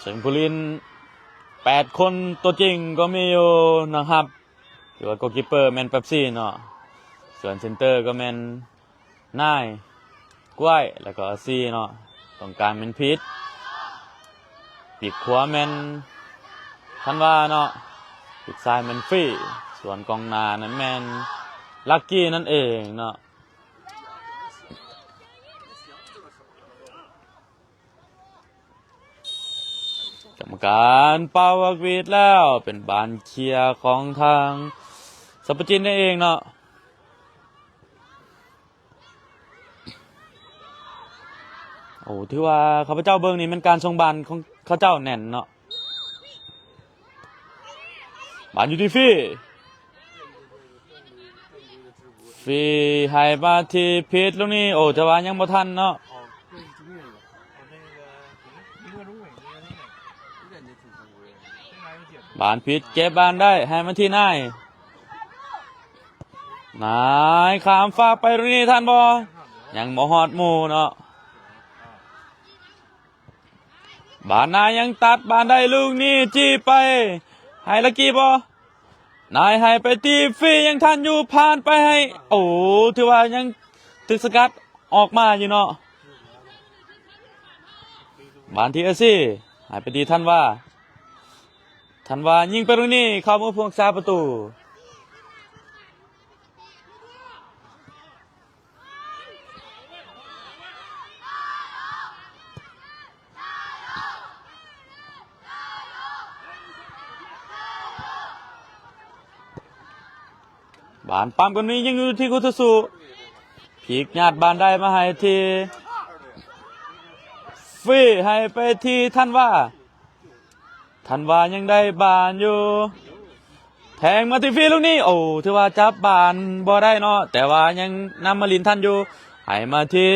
ເຊິ່ງຜູ້ຫຼິ້ນແປດຄົນຕົວຈິງກໍມີຢູ່ນະຄັບ ຖືວ່າໂກລຄີບເປີແມ່ນແປັບຊີເນາະ ສ່ວນເຊັນເຕີກໍແມ່ນນາຍ ກ້ວຍ ແລ້ວກໍອາຊີເນາະ ຕົງກາງແມ່ນພີດ ປີກຂວາແມ່ນທັນວາເນາະ ປີກຊ້າຍແມ່ນຟີ ສ່ວນກອງໜ້ານັ້ນແມ່ນລັກກີ້ນັ້ນເອງເນາະ. ກຳມະການເປົ່າຫວັກຫວີດແລ້ວ ເປັນບານເຄຍຂອງທາງຊັບປະຈິນນັ້ນເອງເນາະ. ໂອ້ ຖືວ່າຂ້າພະເຈົ້າເບິ່ງນີ້ແມ່ນການສົ່ງບານຂອງເຂົາເຈົ້າແໜ້ນເນາະ. ບານຢູ່ທີ່ຟີ ຟີໃຫ້ມາທີ່ພີດລູກນີ້ ໂອ້ ແຕ່ວ່າຍັງບໍ່ທັນເນາະ. ບານພີດເກັບບານໄດ້ ໃຫ້ມາທີ່ນາຍ ນາຍຂ້າມຟາກໄປລູກນີ້ທັນບໍ່? ຍັງບໍ່ຮອດໝູ່ເນາະ. ບານນາຍຍັງຕັດບານໄດ້ລູກນີ້ ຈີ້ໄປໃຫ້ລັກກີ້ບໍ່? ນາຍໃຫ້ໄປທີ່ຟີ ຍັງທັນຢູ່ ຜ່ານໄປໃຫ້ ໂອ້ ຖືວ່າຍັງຖືກສະກັດອອກມາຢູ່ເນາະ. ບານທີ່ອາຊີ ໃຫ້ໄປທີ່ທັນວາ ທັນວາຍິງໄປລູກນີ້ ເຂົ້າມືຜູ້ຮັກສາປະຕູ. ບານປ້ຳກັນນີ້ຍັງຢູ່ທີ່ຄູ່ຕໍ່ສູ້ ພີກຍາດບານໄດ້ມາໃຫ້ທີ່ຟີ ໃຫ້ໄປທີ່ທັນວາ ທັນວາຍັງໄດ້ບານຢູ່ ແທງມາທີ່ຟີລູກນີ້ ໂອ້ ຖືວ່າຈັບບານບໍ່ໄດ້ເນາະ ແຕ່ວ່າຍັງນຳມາຫຼິ້ນທັນຢູ່ ໃຫ້ມາທີ່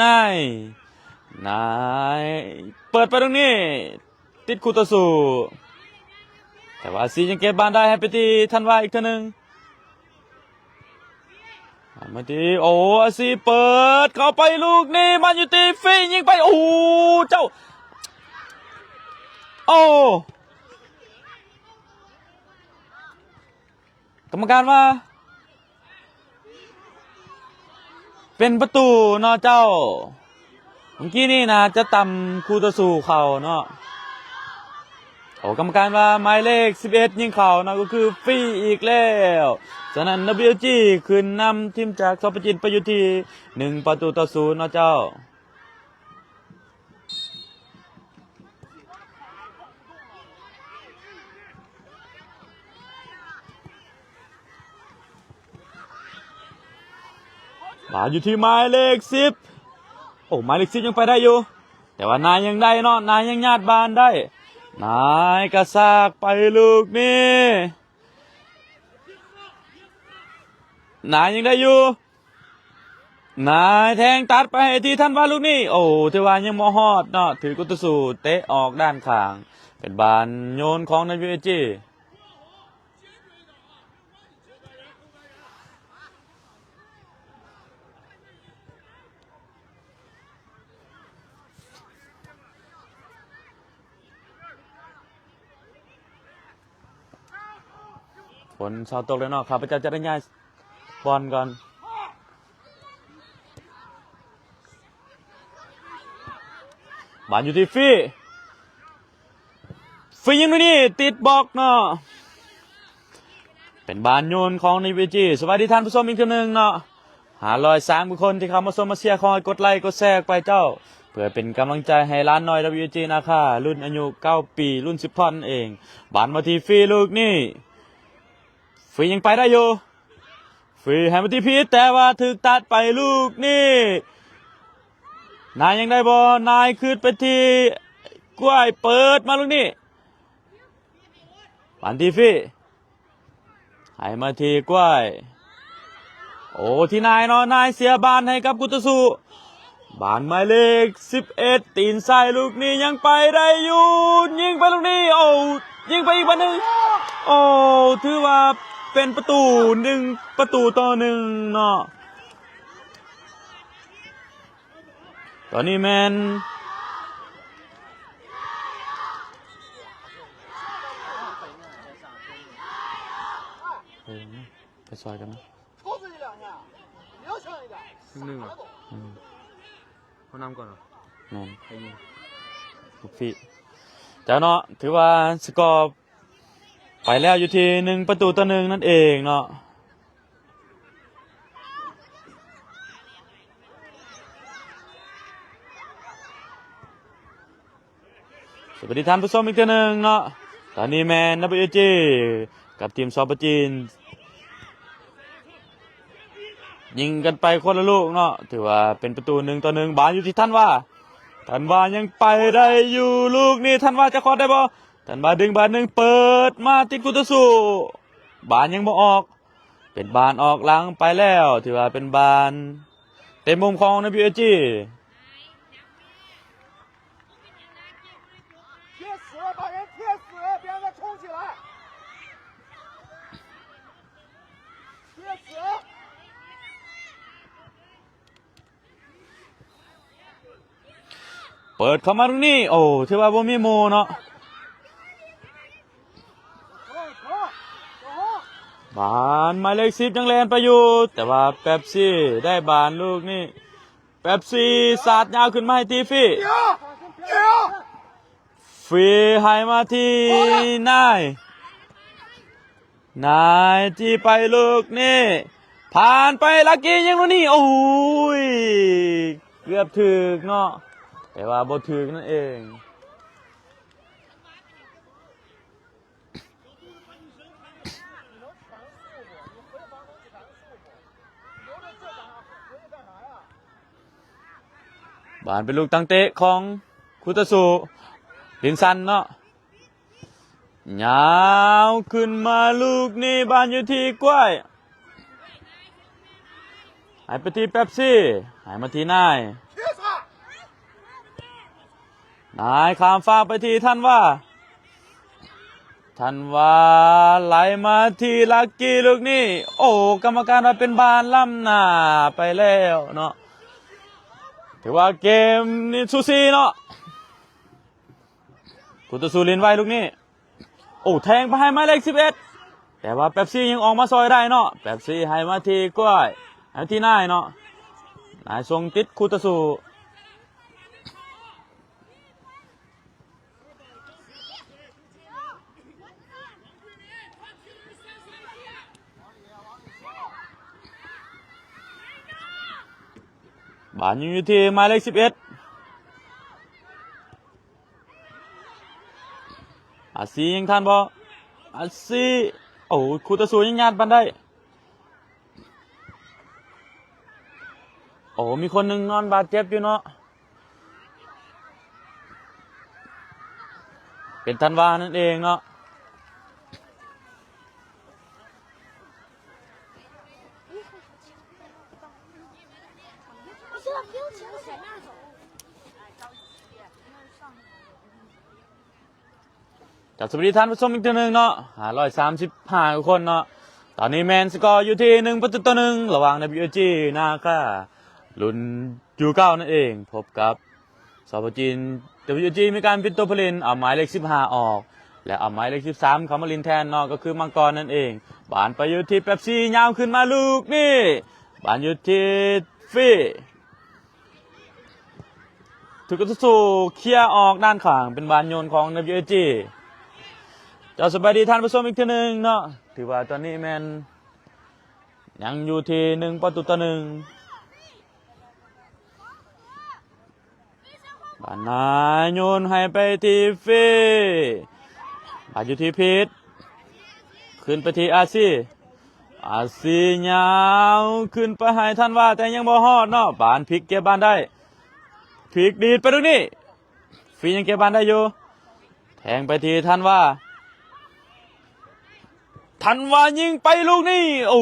ນາຍ ນາຍເປີດໄປຕົງນີ້ ຕິດຄູ່ຕໍ່ສູ້ ແຕ່ວ່າອາຊີຍັງເກັບບານໄດ້ ໃຫ້ໄປທີ່ທັນວາອີກເທື່ອໜຶ່ງ ໃຫ້ມາທີ່ ໂອ້ ອາຊີເປີດເຂົ້າໄປລູກນີ້ ມາຢູ່ທີ່ຟີ ຍິງໄປ ໂອ້ ເຈົ້າ ໂອ້ ກຳມະການວ່າ ເປັນປະຕູເນາະເຈົ້າ ເມື່ອກີ້ນີ້ໜ້າຈະຕຳຄູ່ຕໍ່ສູ້ເຂົ້າເນາະ. ໂອ້ ກຳມະການວ່າໝາຍເລກສິບເອັດຍິງເຂົ້າເນາະ ກໍຄືຟີອີກແລ້ວ. ສະນັ້ນ ດັບເບິນຢູເອັສຈີ ຂຶ້ນນຳທີມຈາກສປປະຈີນໄປຢູ່ທີ່ໜຶ່ງປະຕູຕໍ່ສູນເນາະເຈົ້າ. ບານຢູ່ທີ່ໝາຍເລກສິບ ໂອ້ ໝາຍເລກສິບຍັງໄປໄດ້ຢູ່ ແຕ່ວ່ານາຍຍັງໄດ້ເນາະ ນາຍຍັງຍາດບານໄດ້ ນາຍກະຊາກໄປລູກນີ້ ນາຍຍັງໄດ້ຢູ່ ນາຍແທງຕັດໄປໃຫ້ທີ່ທັນວາລູກນີ້ ໂອ້ ຖືວ່າຍັງບໍ່ຮອດເນາະ ຖືກຄູ່ຕໍ່ສູ້ເຕະອອກດ້ານຂ້າງ ເປັນບານໂຍນຂອງ ດັບເບິນຢູເອັສຈີ. ຝົນເຊົາຕົກແລ້ວເນາະ ຂ້າພະເຈົ້າຈະໄດ້ຍ້າຍບ່ອນກ່ອນ. ບານຢູ່ທີ່ຟີ ຟີຍິງລູກນີ້ຕິດບລັອກເນາະ ເປັນບານໂຍນຂອງ ດັບເບິນຢູເອັສຈີ. ສະບາຍດີທ່ານຜູ້ຊົມອີກເທື່ອໜຶ່ງເນາະ ຫ້າຮ້ອຍສາມຄົນທີ່ເຂົ້າມາຊົມມາເຊຍ ຂໍໃຫ້ກົດໄລກົດແຊອອກໄປເຈົ້າ ເພື່ອເປັນກຳລັງໃຈໃຫ້ຫຼານນ້ອຍ ດັບເບິນຢູເອັສຈີ ນາຄາ ລຸ້ນອາຍຸເກົ້າປີ ລຸ້ນສິບທ່ອນນັ້ນເອງ. ບານມາທີ່ຟີລູກນີ້ ຟີຍັງໄປໄດ້ຢູ່ ຟີໃຫ້ມາທີ່ພີດ ແຕ່ວ່າຖືກຕັດໄປລູກນີ້ ນາຍຍັງໄດ້ບໍ່? ນາຍຄືນໄປທີ່ກ້ວຍ ເປີດມາລູກນີ້ ບານທີ່ຟີ ໃຫ້ມາທີ່ກ້ວຍ ໂອ້ ທີ່ນາຍເນາະ ນາຍເສຍບານໃຫ້ກັບຄູ່ຕໍ່ສູ້ ບານໝາຍເລກສິບເອັດ ຕີນຊ້າຍລູກນີ້ຍັງໄປໄດ້ຢູ່ ຍິງໄປລູກນີ້ ໂອ້ ຍິງໄປອີກບານໜຶ່ງ ໂອ້ ຖືວ່າເປັນປະຕູ ໜຶ່ງປະຕູຕໍ່ໜຶ່ງເນາະ. ຕອນນີ້ແມ່ນ ຊ່ອຍກັນນະ ໜຶ່ງ ອືມ ເຮົານຳກ່ອນເນາະ ແມ່ນ ໃຫ້ຍິງ ລູກຟີ້ ເຈົ້າເນາະ ຖືວ່າສະກໍໄປແລ້ວຢູ່ທີ່ໜຶ່ງປະຕູຕໍ່ໜຶ່ງນັ້ນເອງເນາະ. ສະບາຍດີທ່ານຜູ້ຊົມອີກເທື່ອໜຶ່ງເນາະ ຕອນນີ້ແມ່ນ WG ກັບທີມ ສປ ຈີນ ຍິງກັນໄປຄົນລະລູກເນາະ ຖືວ່າເປັນປະຕູໜຶ່ງຕໍ່ໜຶ່ງ ບານຢູ່ທີ່ທັນວາ ທັນວາຍັງໄປໄດ້ຢູ່ ລູກນີ້ທັນວາຈະຄອດໄດ້ບໍ່? ທັນວາດຶງບານໜຶ່ງ ເປີດມາຕິດຄູ່ຕໍ່ສູ້ ບານຍັງບໍ່ອອກ ເປັນບານອອກຫຼັງໄປແລ້ວ ຖືວ່າເປັນບານເຕະມຸມຂອງ WG. ເປີດເຂົ້າມາຕຣົງນີ້ ໂອ້ ຖືວ່າບໍ່ມີໝູ່ເນາະ ບານໝາຍເລກສິບຍັງແລ່ນໄປຢູ່ ແຕ່ວ່າເປັບຊີໄດ້ບານລູກນີ້ ເປັບຊີສາດຍາວຂຶ້ນມາໃຫ້ທີຟີ ຟີໃຫ້ມາທີ່ນາຍ ນາຍຈີ້ໄປລູກນີ້ ຜ່ານໄປ ລັກກີ້ຍິງລູກນີ້ ໂອ້ຍ ເກືອບຖືກເນາະ ແຕ່ວ່າບໍ່ຖືກນັ້ນເອງ. ບານເປັນລູກຕັ້ງເຕະຂອງຄູ່ຕໍ່ສູ້ ລິນຊັນເນາະ ຍາວຂຶ້ນມາລູກນີ້ ບານຢູ່ທີ່ກ້ວຍ ໃຫ້ໄປທີ່ເປັບຊີ ໃຫ້ມາທີ່ນາຍ ນາຍຂ້າມຟາກໄປທີ່ທັນວາ ທັນວາໄຫຼມາທີ່ລັກກີ້ລູກນີ້ ໂອ້ ກຳມະການວ່າເປັນບານລ້ຳໜ້າໄປແລ້ວເນາະ ຖືວ່າເກມນີ້ສູສີເນາະ ຄູ່ຕໍ່ສູ້ຫຼິ້ນໄວລູກນີ້ ໂອ້ ແທງໄປໃຫ້ໝາຍເລກສິບເອັດ ແຕ່ວ່າເປັບຊີຍັງອອກມາຊ່ອຍໄດ້ເນາະ ເປັບຊີໃຫ້ມາທີ່ກ້ວຍ ໃຫ້ທີ່ນາຍເນາະ ນາຍສົ່ງຕິດຄູ່ຕໍ່ສູ້ ບານຍັງຢູ່ທີ່ໝາຍເລກສິບເອັດ ອາຊີຍັງທັນບໍ່? ອາຊີ ໂອ້ ຄູ່ຕໍ່ສູ້ຍັງຍາດບານໄດ້ ໂອ້ ມີຄົນໜຶ່ງນອນບາດເຈັບຢູ່ເນາະ ເປັນທັນວານັ້ນເອງເນາະ. ກັບສະບາຍດີທ່ານຜູ້ຊົມອີກເທື່ອໜຶ່ງເນາະ ຫ້າຮ້ອຍສາມສິບຫ້າຄົນເນາະ ຕອນນີ້ແມ່ນສະກໍຢູ່ທີ່ໜຶ່ງປະຕູຕໍ່ໜຶ່ງ ລະຫວ່າງ WG ນາຄາ ລຸ້ນຢູເກົ້ານັ້ນເອງ ພົບກັບ ສປ ຈີນ WG ມີການປ່ຽນຕົວຜູ້ຫຼິ້ນ ເອົາໝາຍເລກສິບຫ້າອອກ ແລະ ເອົາໝາຍເລກສິບສາມເຂົ້າມາຫຼິ້ນແທນເນາະ ກໍຄືມັງກອນນັ້ນເອງ ບານໄປຢູ່ທີ່ເປັບຊີ ຍາວຂຶ້ນມາລູກນີ້ ບານຢູ່ທີ່ຟີ ຖືກກະສູ້ເຄຍອອກດ້ານຂ້າງ ເປັນບານໂຍນຂອງ WG ເຈົ້າ ສະບາຍດີທ່ານຜູ້ຊົມອີກເທື່ອໜຶ່ງເນາະ ຖືວ່າຕອນນີ້ແມ່ນຍັງຢູ່ທີ່ໜຶ່ງປະຕູຕໍ່ໜຶ່ງ ບານນາຍໂຍນໃຫ້ໄປທີ່ຟີ ບານຢູ່ທີ່ພີດ ຂຶ້ນໄປທີ່ອາຊີ ອາຊີຍາວຂຶ້ນໄປໃຫ້ທັນວາ ແຕ່ຍັງບໍ່ຮອດເນາະ ບານພິກເກັບບານໄດ້ ພິກດີດໄປລູກນີ້ ຟີຍັງເກັບບານໄດ້ຢູ່ ແທງໄປທີ່ທັນວາ ທັນວາຍິງໄປລູກນີ້ ໂອ້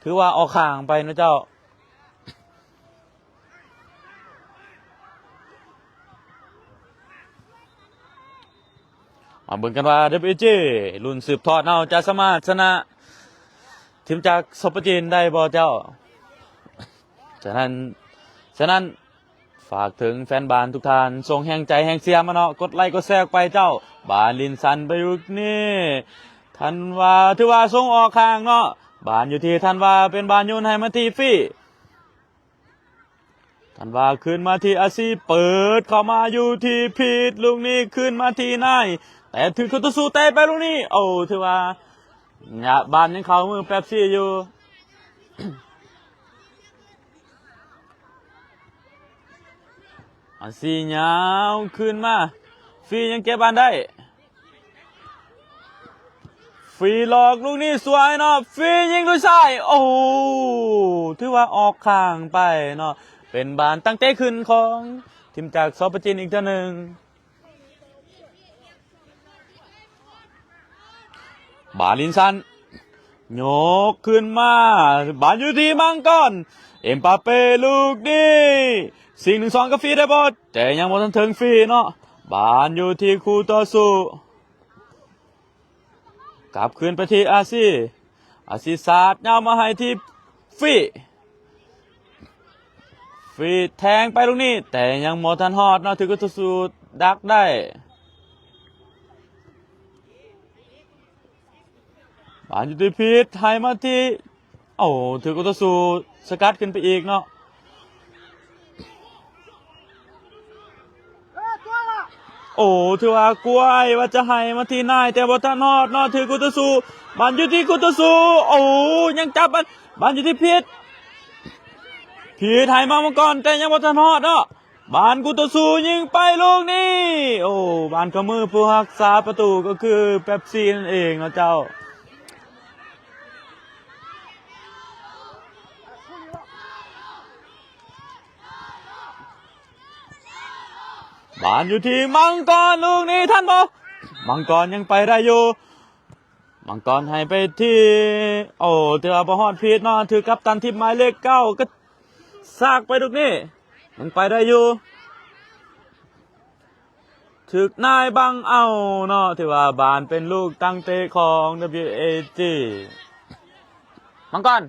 ຖືວ່າອອກຂ້າງໄປເນາະເຈົ້າ. ມາເບິ່ງກັນວ່າ WG ລຸ້ນສືບທອດເຮົາຈະສາມາດຊະນະທີມຈາກ ສປ ຈີນ ໄດ້ບໍ່ເຈົ້າ? ສະນັ້ນ ສະນັ້ນ ຝາກເຖິງແຟນບານທຸກທ່ານ ສົ່ງແຮງໃຈແຮງເຊຍມາເນາະ ກົດໄລກົດແຊອອກໄປເຈົ້າ. ບານລິນສັນໄປລູກນີ້ ທັນວາ ຖືວ່າສົ່ງອອກຂ້າງເນາະ. ບານຢູ່ທີ່ທັນວາ ເປັນບານໂຍນໃຫ້ມາທີ່ຟີ. ທັນວາຄືນມາທີ່ອາຊີ ເປີດເຂົ້າມາຢູ່ທີ່ພີດ ລູກນີ້ຄືນມາທີ່ນາຍ ແຕ່ຖືກຄູ່ຕໍ່ສູ້ເຕະໄປລູກນີ້. ໂອ້ ຖືວ່າຍະ ບານຍັງເຂົ້າມືແປັບຊີຢູ່. ອາຊີຍາວຄືນມາ ຟີຍັງເກັບບານໄດ້. ຟີຫຼອກລູກນີ້ສວຍເນາະ ຟີຍິງດ້ວຍຊ້າຍ. ໂອ້ ຖືວ່າອອກຂ້າງໄປເນາະ. ເປັນບານຕັ້ງເຕະຂຶ້ນຂອງທີມຈາກ ສປ ຈີນ ອີກເທື່ອໜຶ່ງ. ບານລິນຊັນ ຍົກຂຶ້ນມາ ບານຢູ່ທີ່ມັງກອນ ເອັມປາເປ ລູກນີ້ ຊິງໜຶ່ງສອງກັບຟີໄດ້ບໍ່? ແຕ່ຍັງບໍ່ທັນເຖິງຟີເນາະ. ບານຢູ່ທີ່ຄູ່ຕໍ່ສູ້ ກັບຄືນໄປທີ່ອາຊີ ອາຊີສາດຍາວມາໃຫ້ທີ່ຟີ. ຟີແທງໄປລູກນີ້ ແຕ່ຍັງບໍ່ທັນຮອດເນາະ ຖືກຄູ່ຕໍ່ສູ້ດັກໄດ້. ບານຢູ່ທີ່ພີດ ໃຫ້ມາທີ່ ໂອ້ ຖືກຄູ່ຕໍ່ສູ້ສະກັດຂຶ້ນໄປອີກເນາະ. ໂອ້ ຖືວ່າກວຍວ່າຈະໃຫ້ມາທີ່ນາຍ ແຕ່ບໍ່ທັນຮອດເນາະ ຖືກຄູ່ຕໍ່ສູ້. ບານຢູ່ທີ່ຄູ່ຕໍ່ສູ້ ໂອ້ ຍັງຈັບ ບານ ບານຢູ່ທີ່ພີດ ພີດໃຫ້ມາມັງກອນ ແຕ່ຍັງບໍ່ທັນຮອດເນາະ. ບານຄູ່ຕໍ່ສູ້ຍິງໄປລູກນີ້ ໂອ້ ບານເຂົ້າມືຜູ້ຮັກສາປະຕູກໍຄືແປັບຊີນັ້ນເອງເນາະເຈົ້າ. ບານຢູ່ທີ່ມັງກອນ ລູກນີ້ທັນບໍ່? ມັງກອນຍັງໄປໄດ້ຢູ່ ມັງກອນໃຫ້ໄປທີ່ ໂອ້ ແຕ່ວ່າບໍ່ຮອດພີດເນາະ ຖືກກັບຕັນທີມໝາຍເລກເກົ້າກະຊາກໄປລູກນີ້ ຍັງໄປໄດ້ຢູ່ ຖືກນາຍບັງເອົາເນາະ. ຖືວ່າບານເປັນລູກຕັ້ງເຕະຂອງ WAG. ມັງກອນ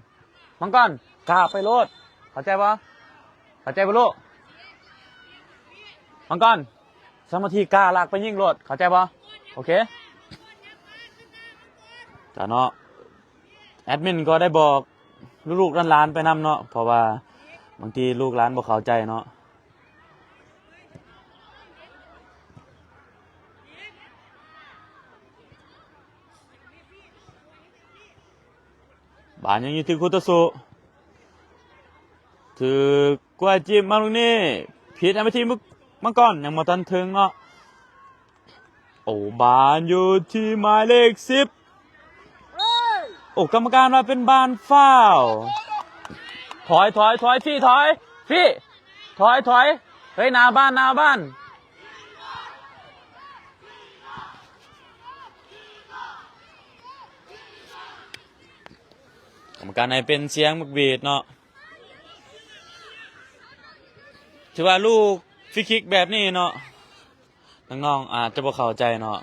ມັງກອນ ກະໄປໂລດ ເຂົ້າໃຈບໍ່? ເຂົ້າໃຈບໍ່ລູກ? ມັງກອນ ສາມາດທີ່ກະລາກໄປຍິງໂລດ ເຂົ້າໃຈບໍ່? ໂອເຄ. ກະເນາະ ແອດມິນກໍໄດ້ບອກລູກໆຫຼານໆໄປນຳເນາະ ເພາະວ່າບາງທີລູກຫຼານບໍ່ເຂົ້າໃຈເນາະ. ບານຍັງຢູ່ທີ່ຄູ່ຕໍ່ສູ້ ຖືກກວາດຈິບມາລູກນີ້ ຜິດໃຫ້ມາທີ່ ມັງກອນ ຍັງບໍ່ທັນເຖິງເນາະ. ໂອ້ ບານຢູ່ທີ່ໝາຍເລກສິບ ໂອ້ ກຳມະການວ່າເປັນບານຟາວ. ຖອຍ ຖອຍ ຖອຍ ຟີ ຖອຍ ຟີ ຖອຍ ຖອຍ ເຮີ້ຍ ໜ້າບ້ານ ໜ້າບ້ານ. ກຳມະການໃຫ້ເປັນສຽງໝາກຫວີດເນາະ. ຖືວ່າລູກຟຣີຄິກແບບນີ້ເນາະ ນ້ອງໆອາດຈະບໍ່ເຂົ້າໃຈເນາະ.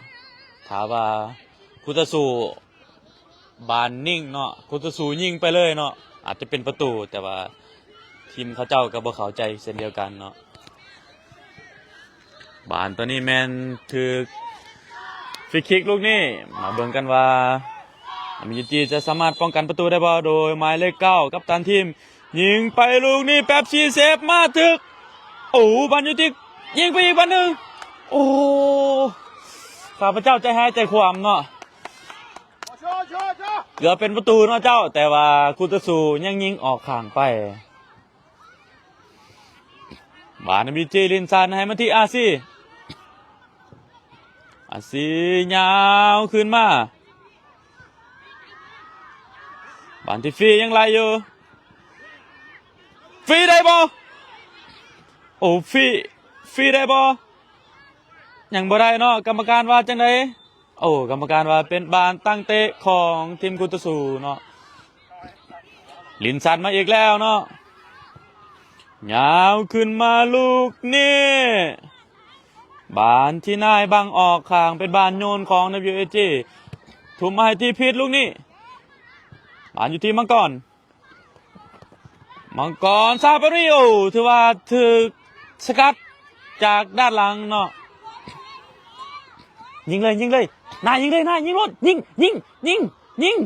ຖ້າວ່າຄູ່ຕໍ່ສູ້ບານຍິງເນາະ ຄູ່ຕໍ່ສູ້ຍິງໄປເລີຍເນາະ ອາດຈະເປັນປະຕູ ແຕ່ວ່າທີມເຂົາເຈົ້າກໍບໍ່ເຂົ້າໃຈເຊັ່ນດຽວກັນເນາະ. ບານໂຕນີ້ແມ່ນຖືກຟຣີຄິກລູກນີ້ ມາເບິ່ງກັນວ່າ ອາມິຈິ ຈະສາມາດປ້ອງກັນປະຕູໄດ້ບໍ່ ໂດຍໝາຍເລກເກົ້າ ກັບຕັນທີມ ຍິງໄປລູກນີ້ ແປັບຊີເຊບມາຖືກ ໂອ້ ບານຢູ່ທີ່ ຍິງໄປອີກບານໜຶ່ງ ໂອ້ ຂ້າພະເຈົ້າໃຈຫາຍໃຈຄວ່ຳເນາະ ເກືອບເປັນປະຕູເນາະເຈົ້າ ແຕ່ວ່າຄູ່ຕໍ່ສູ້ຍັງຍິງອອກຂ້າງໄປ. ບານ ອາມິຈິ ລິນສັນໃຫ້ມາທີ່ອາຊີ ອາຊີຍາວຄືນມາ ບານທີ່ຟີຍັງໄລ່ຢູ່ ຟີໄດ້ບໍ່? ໂອ້ ຟີ ຟີໄດ້ບໍ່? ຍັງບໍ່ໄດ້ເນາະ ກຳມະການວ່າຈັ່ງໃດ? ໂອ້ ກຳມະການວ່າເປັນບານຕັ້ງເຕະຂອງທີມຄູ່ຕໍ່ສູ້ເນາະ. ລິນສັນມາອີກແລ້ວເນາະ ຍາວຂຶ້ນມາລູກນີ້ ບານທີ່ນາຍບັງອອກຂ້າງ ເປັນບານໂຍນຂອງ WAG ທຸ່ມມາໃຫ້ທີ່ພີດ ລູກນີ້ ບານຢູ່ທີ່ມັງກອນ ມັງກອນ ຊາປາຣີ ໂອ້ ຖືວ່າຖືກສະກັດຈາກດ້ານຫຼັງເນາະ ຍິງເລີຍ ຍິງເລີຍ ນາຍຍິງເລີຍ ນາຍຍິງໂລດ ຍິງ ຍິງ ຍິງ ຍິງ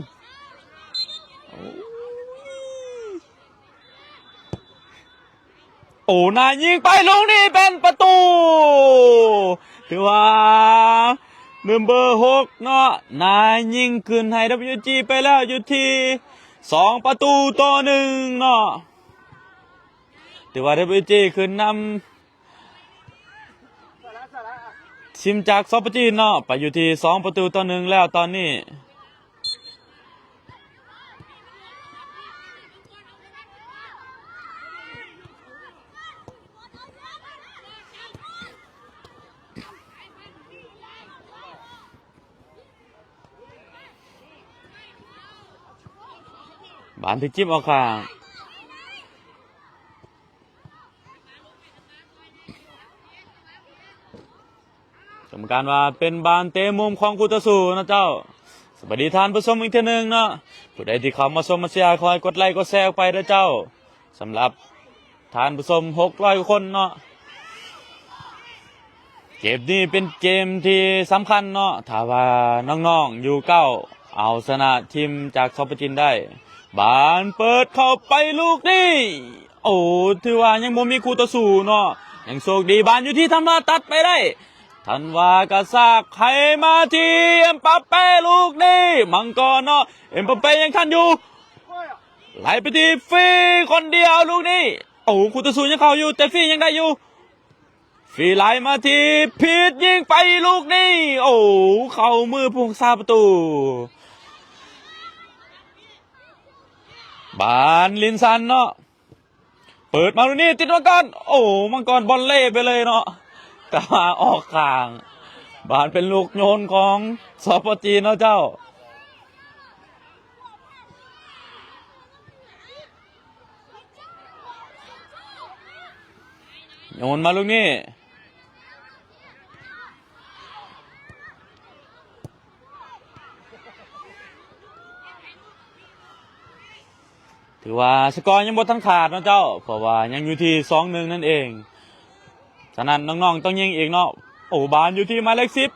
ໂອ້ຍ ໂອ້ ນາຍຍິງໄປລູກນີ້ເປັນປະຕູ ຖືວ່າເນມເບີຫົກເນາະ ນາຍຍິງຂຶ້ນໃຫ້ WG ໄປແລ້ວຢູ່ທີ່ສອງປະຕູຕໍ່ໜຶ່ງເນາະ ຖືວ່າ WG ຂຶ້ນນຳ ທີມຈາກ ສປ ຈີນເນາະ ໄປຢູ່ທີ່ສອງປະຕູຕໍ່ໜຶ່ງແລ້ວຕອນນີ້. ບານຖືກຈິບອອກຂ້າງ. ກຳມະການວ່າເປັນບານເຕະມຸມຂອງຄູ່ຕໍ່ສູ້ເນາະເຈົ້າ. ສະບາຍດີທ່ານຜູ້ຊົມອີກເທື່ອໜຶ່ງເນາະ. ຜູ້ໃດທີ່ເຂົ້າມາຊົມມາເຊຍ ຂໍໃຫ້ກົດໄລກົດແຊອອກໄປເດີເຈົ້າ. ສຳລັບທ່ານຜູ້ຊົມຫົກຮ້ອຍກວ່າຄົນເນາະ. ເກມນີ້ເປັນເກມທີ່ສຳຄັນເນາະ. ຖ້າວ່ານ້ອງໆຢູ່ເກົ້າ ເອົາຊະນະທີມຈາກ ສປ ຈີນ ໄດ້ ບານເປີດເຂົ້າໄປລູກນີ້ ໂອ້ ຖືວ່າຍັງບໍ່ມີຄູ່ຕໍ່ສູ້ເນາະ ຍັງໂຊກດີ ບານຢູ່ທີ່ທັນວາ ຕັດໄປໄດ້ ທັນວາກະຊາກໃຫ້ມາທີ່ເອັມປາເປ້ ລູກນີ້ ມັງກອນເນາະ ເອັມປາເປ້ຍັງທັນຢູ່ ໄຫຼໄປທີ່ຟີຄົນດຽວລູກນີ້ ໂອ້ ຄູ່ຕໍ່ສູ້ຍັງເຂົ້າຢູ່ ແຕ່ຟີຍັງໄດ້ຢູ່ ຟີໄຫຼມາທີ່ພີດ ຍິງໄປລູກນີ້ ໂອ້ ເຂົ້າມືຜູ້ຮັກສາປະຕູ ບານລິນສັນເນາະ ເປີດມາລູກນີ້ ຕິດມັງກອນ ໂອ້ ມັງກອນບອນເລ່ໄປເລີຍເນາະ ແຕ່ວ່າອອກຂ້າງ ບານເປັນລູກໂຍນຂອງ ສປ ຈີນ ເນາະເຈົ້າ. ໂຍນມາລູກນີ້ ຖືວ່າສະກໍຍັງບໍ່ທັນຂາດເນາະເຈົ້າ ເພາະວ່າຍັງຢູ່ທີ່ສອງໜຶ່ງນັ້ນເອງ. ສະນັ້ນນ້ອງໆຕ້ອງຍິງອີກເນາະ. ໂອ້ ບານຢູ່ທີ່ໝາຍເລກສິບ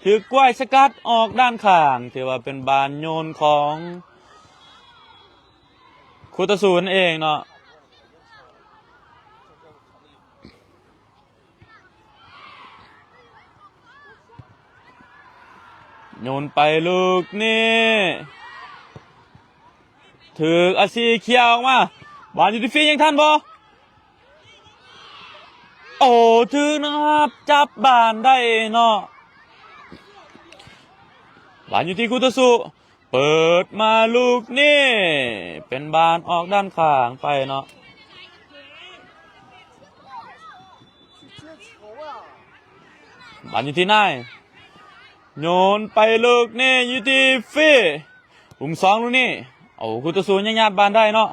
ຖືກກວາຍສະກັດອອກດ້ານຂ້າງ ຖືວ່າເປັນບານໂຍນຂອງ ຄູ່ຕໍ່ສູ້ນັ້ນເອງເນາະ ໂຍນໄປລູກນີ້ ຖືກອາຊີເຄຍອອກມາ ບານຢູ່ທີ່ຟີ ຍັງທັນບໍ່? ໂອ້ ຖືກນະຄັບ ຈັບບານໄດ້ເນາະ ບານຢູ່ທີ່ຄູ່ຕໍ່ສູ້ ເປີດມາລູກນີ້ ເປັນບານອອກດ້ານຂ້າງໄປເນາະ ບານຢູ່ທີ່ນາຍ ໂຍນໄປລູກນີ້ ຢູ່ທີ່ຟີ ຫຸມສອງລູກນີ້ ໂອ້ ຄູ່ຕໍ່ສູ້ຍັງຍາດບານໄດ້ເນາະ.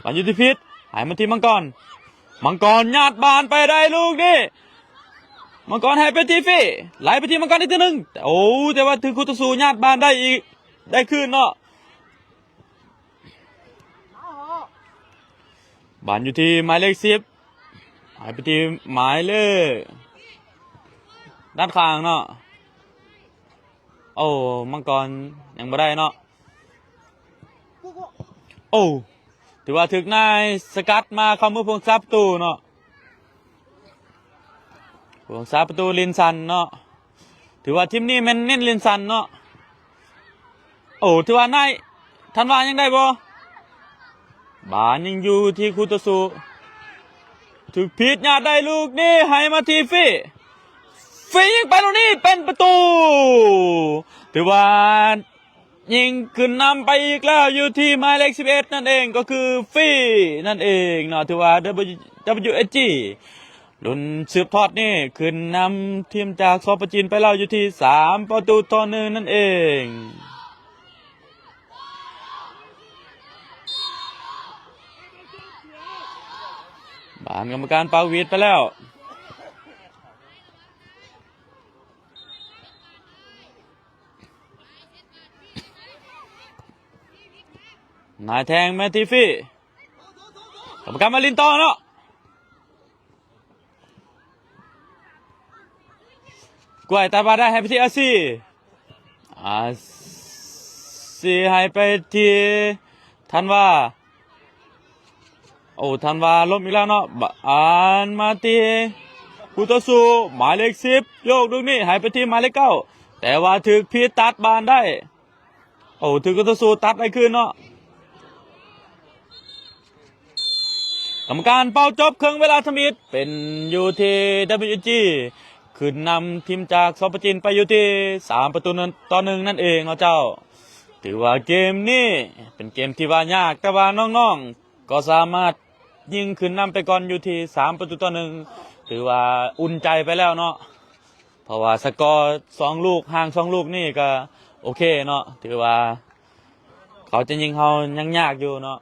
ບານຢູ່ທີ່ພີດ ໃຫ້ມາທີ່ມັງກອນ ມັງກອນຍາດບານໄປໄດ້ລູກນີ້ ມັງກອນໃຫ້ໄປທີ່ຟີ ໄຫຼໄປທີ່ມັງກອນອີກເທື່ອໜຶ່ງ ໂອ້ ແຕ່ວ່າຖືກຄູ່ຕໍ່ສູ້ຍາດບານໄດ້ອີກ ໄດ້ຄືນເນາະ ບານຢູ່ທີ່ໝາຍເລກສິບ ໃຫ້ໄປທີ່ໝາຍເລກ ດ້ານຂ້າງເນາະ ໂອ້ ມັງກອນຍັງບໍ່ໄດ້ເນາະ ໂອ້ ຖືວ່າຖືກນາຍສະກັດມາເຂົ້າມືຜູ້ຮັກສາປະຕູເນາະ ຜູ້ຮັກສາປະຕູລິນສັນເນາະ ຖືວ່າທີມນີ້ແມ່ນເນັ້ນລິນສັນເນາະ ໂອ້ ຖືວ່ານາຍ ທັນວາຍັງໄດ້ບໍ່? ບານຍັງຢູ່ທີ່ຄູ່ຕໍ່ສູ້ ຖືກພີດຍາດໄດ້ລູກນີ້ ໃຫ້ມາທີ່ຟີ ຟີຍິງໄປລູກນີ້ເປັນປະຕູ ຖືວ່າຍິງຂຶ້ນນຳໄປອີກແລ້ວ ຢູ່ທີ່ໝາຍເລກສິບເອັດນັ້ນເອງ ກໍຄືຟີນັ້ນເອງເນາະ ຖືວ່າ WSG ລຸ້ນສືບທອດນີ້ ຂຶ້ນນຳທີມຈາກ ສປ ຈີນ ໄປແລ້ວຢູ່ທີ່ສາມປະຕູຕໍ່ໜຶ່ງນັ້ນເອງ. ບານກຳມະການເປົ່າຫວີດໄປແລ້ວ. ນາຍແທງແມດທີຟີ ກຳມະການມາຫຼິ້ນຕໍ່ເນາະ ກ້ວຍ ຕັດບານໄດ້ໃຫ້ໄປທີ່ອາຊີ ອາຊີໃຫ້ໄປທີ່ທັນວາ ໂອ້ ທັນວາລົ້ມອີກແລ້ວເນາະ ບ- ບານມາທີ່ຄູ່ຕໍ່ສູ້ ໝາຍເລກສິບ ໂຍກລູກນີ້ໃຫ້ໄປທີ່ໝາຍເລກເກົ້າ ແຕ່ວ່າຖືກພີດຕັດບານໄດ້. ໂອ້ ຖືກຄູ່ຕໍ່ສູ້ຕັດໄດ້ຄືນເນາະ. ກຳມະການເປົ່າຈົບເຄິ່ງເວລາທຳອິດ ເປັນຢູ່ທີ່ WSG ຂຶ້ນນຳທີມຈາກ ສປ ຈີນ ໄປຢູ່ທີ່ສາມປະຕູຕໍ່ໜຶ່ງນັ້ນເອງເນາະເຈົ້າ. ຖືວ່າເກມນີ້ເປັນເກມທີ່ວ່າຍາກ ແຕ່ວ່ານ້ອງໆກໍສາມາດຍິງຂຶ້ນນຳໄປກ່ອນຢູ່ທີ່ສາມປະຕູຕໍ່ໜຶ່ງ ຖືວ່າອຸ່ນໃຈໄປແລ້ວເນາະ. ເພາະວ່າສະກໍສອງລູກ ຫ່າງສອງລູກນີ້ກໍໂອເຄເນາະ ຖືວ່າເຂົາຈະຍິງເຮົາຍັງຍາກຢູ່ເນາະ.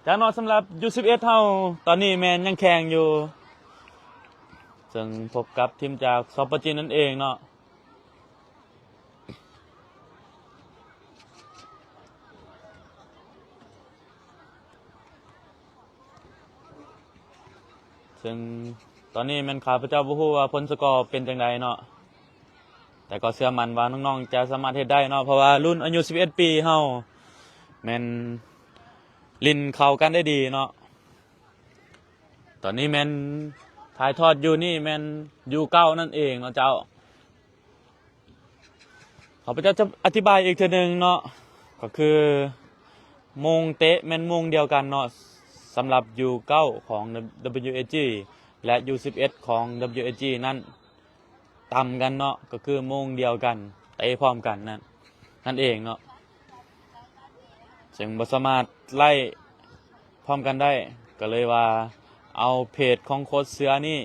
ຈາກເນາະ ສຳລັບ ຢູສິບເອັດ ເຮົາຕອນນີ້ແມ່ນຍັງແຂ່ງຢູ່ ເຊິ່ງພົບກັບທີມຈາກ ສປ ຈີນ ນັ້ນເອງເນາະ. ເຊິ່ງຕອນນີ້ແມ່ນຂ້າພະເຈົ້າບໍ່ຮູ້ວ່າຜົນສະກໍເປັນຈັ່ງໃດເນາະ ແຕ່ກໍເຊື່ອໝັ້ນວ່ານ້ອງໆຈະສາມາດເຮັດໄດ້ເນາະ ເພາະວ່າລຸ້ນອາຍຸສິບເອັດປີເຮົາແມ່ນຫຼິ້ນເຂົ້າກັນໄດ້ດີເນາະ. ຕອນນີ້ແມ່ນຖ່າຍທອດຢູ່ນີ້ແມ່ນ ຢູເກົ້າ ນັ້ນເອງເນາະເຈົ້າ. ຂ້າພະເຈົ້າຈະອະທິບາຍອີກເທື່ອໜຶ່ງເນາະ ກໍຄືໂມງເຕະແມ່ນໂມງດຽວກັນເນາະ ສຳລັບ ຢູເກົ້າ ຂອງ WSG ແລະ ຢູສິບເອັດ ຂອງ WSG ນັ້ນ ຕຳກັນເນາະ ກໍຄືໂມງດຽວກັນ ເຕະພ້ອມກັນນັ້ນ ນັ້ນເອງເນາະ ເຊິ່ງບໍ່ສາມາດໄລ່ພ້ອມກັນໄດ້ ກໍເລີຍວ່າເອົາເພຈຂອງໂຄດເສືອນີ້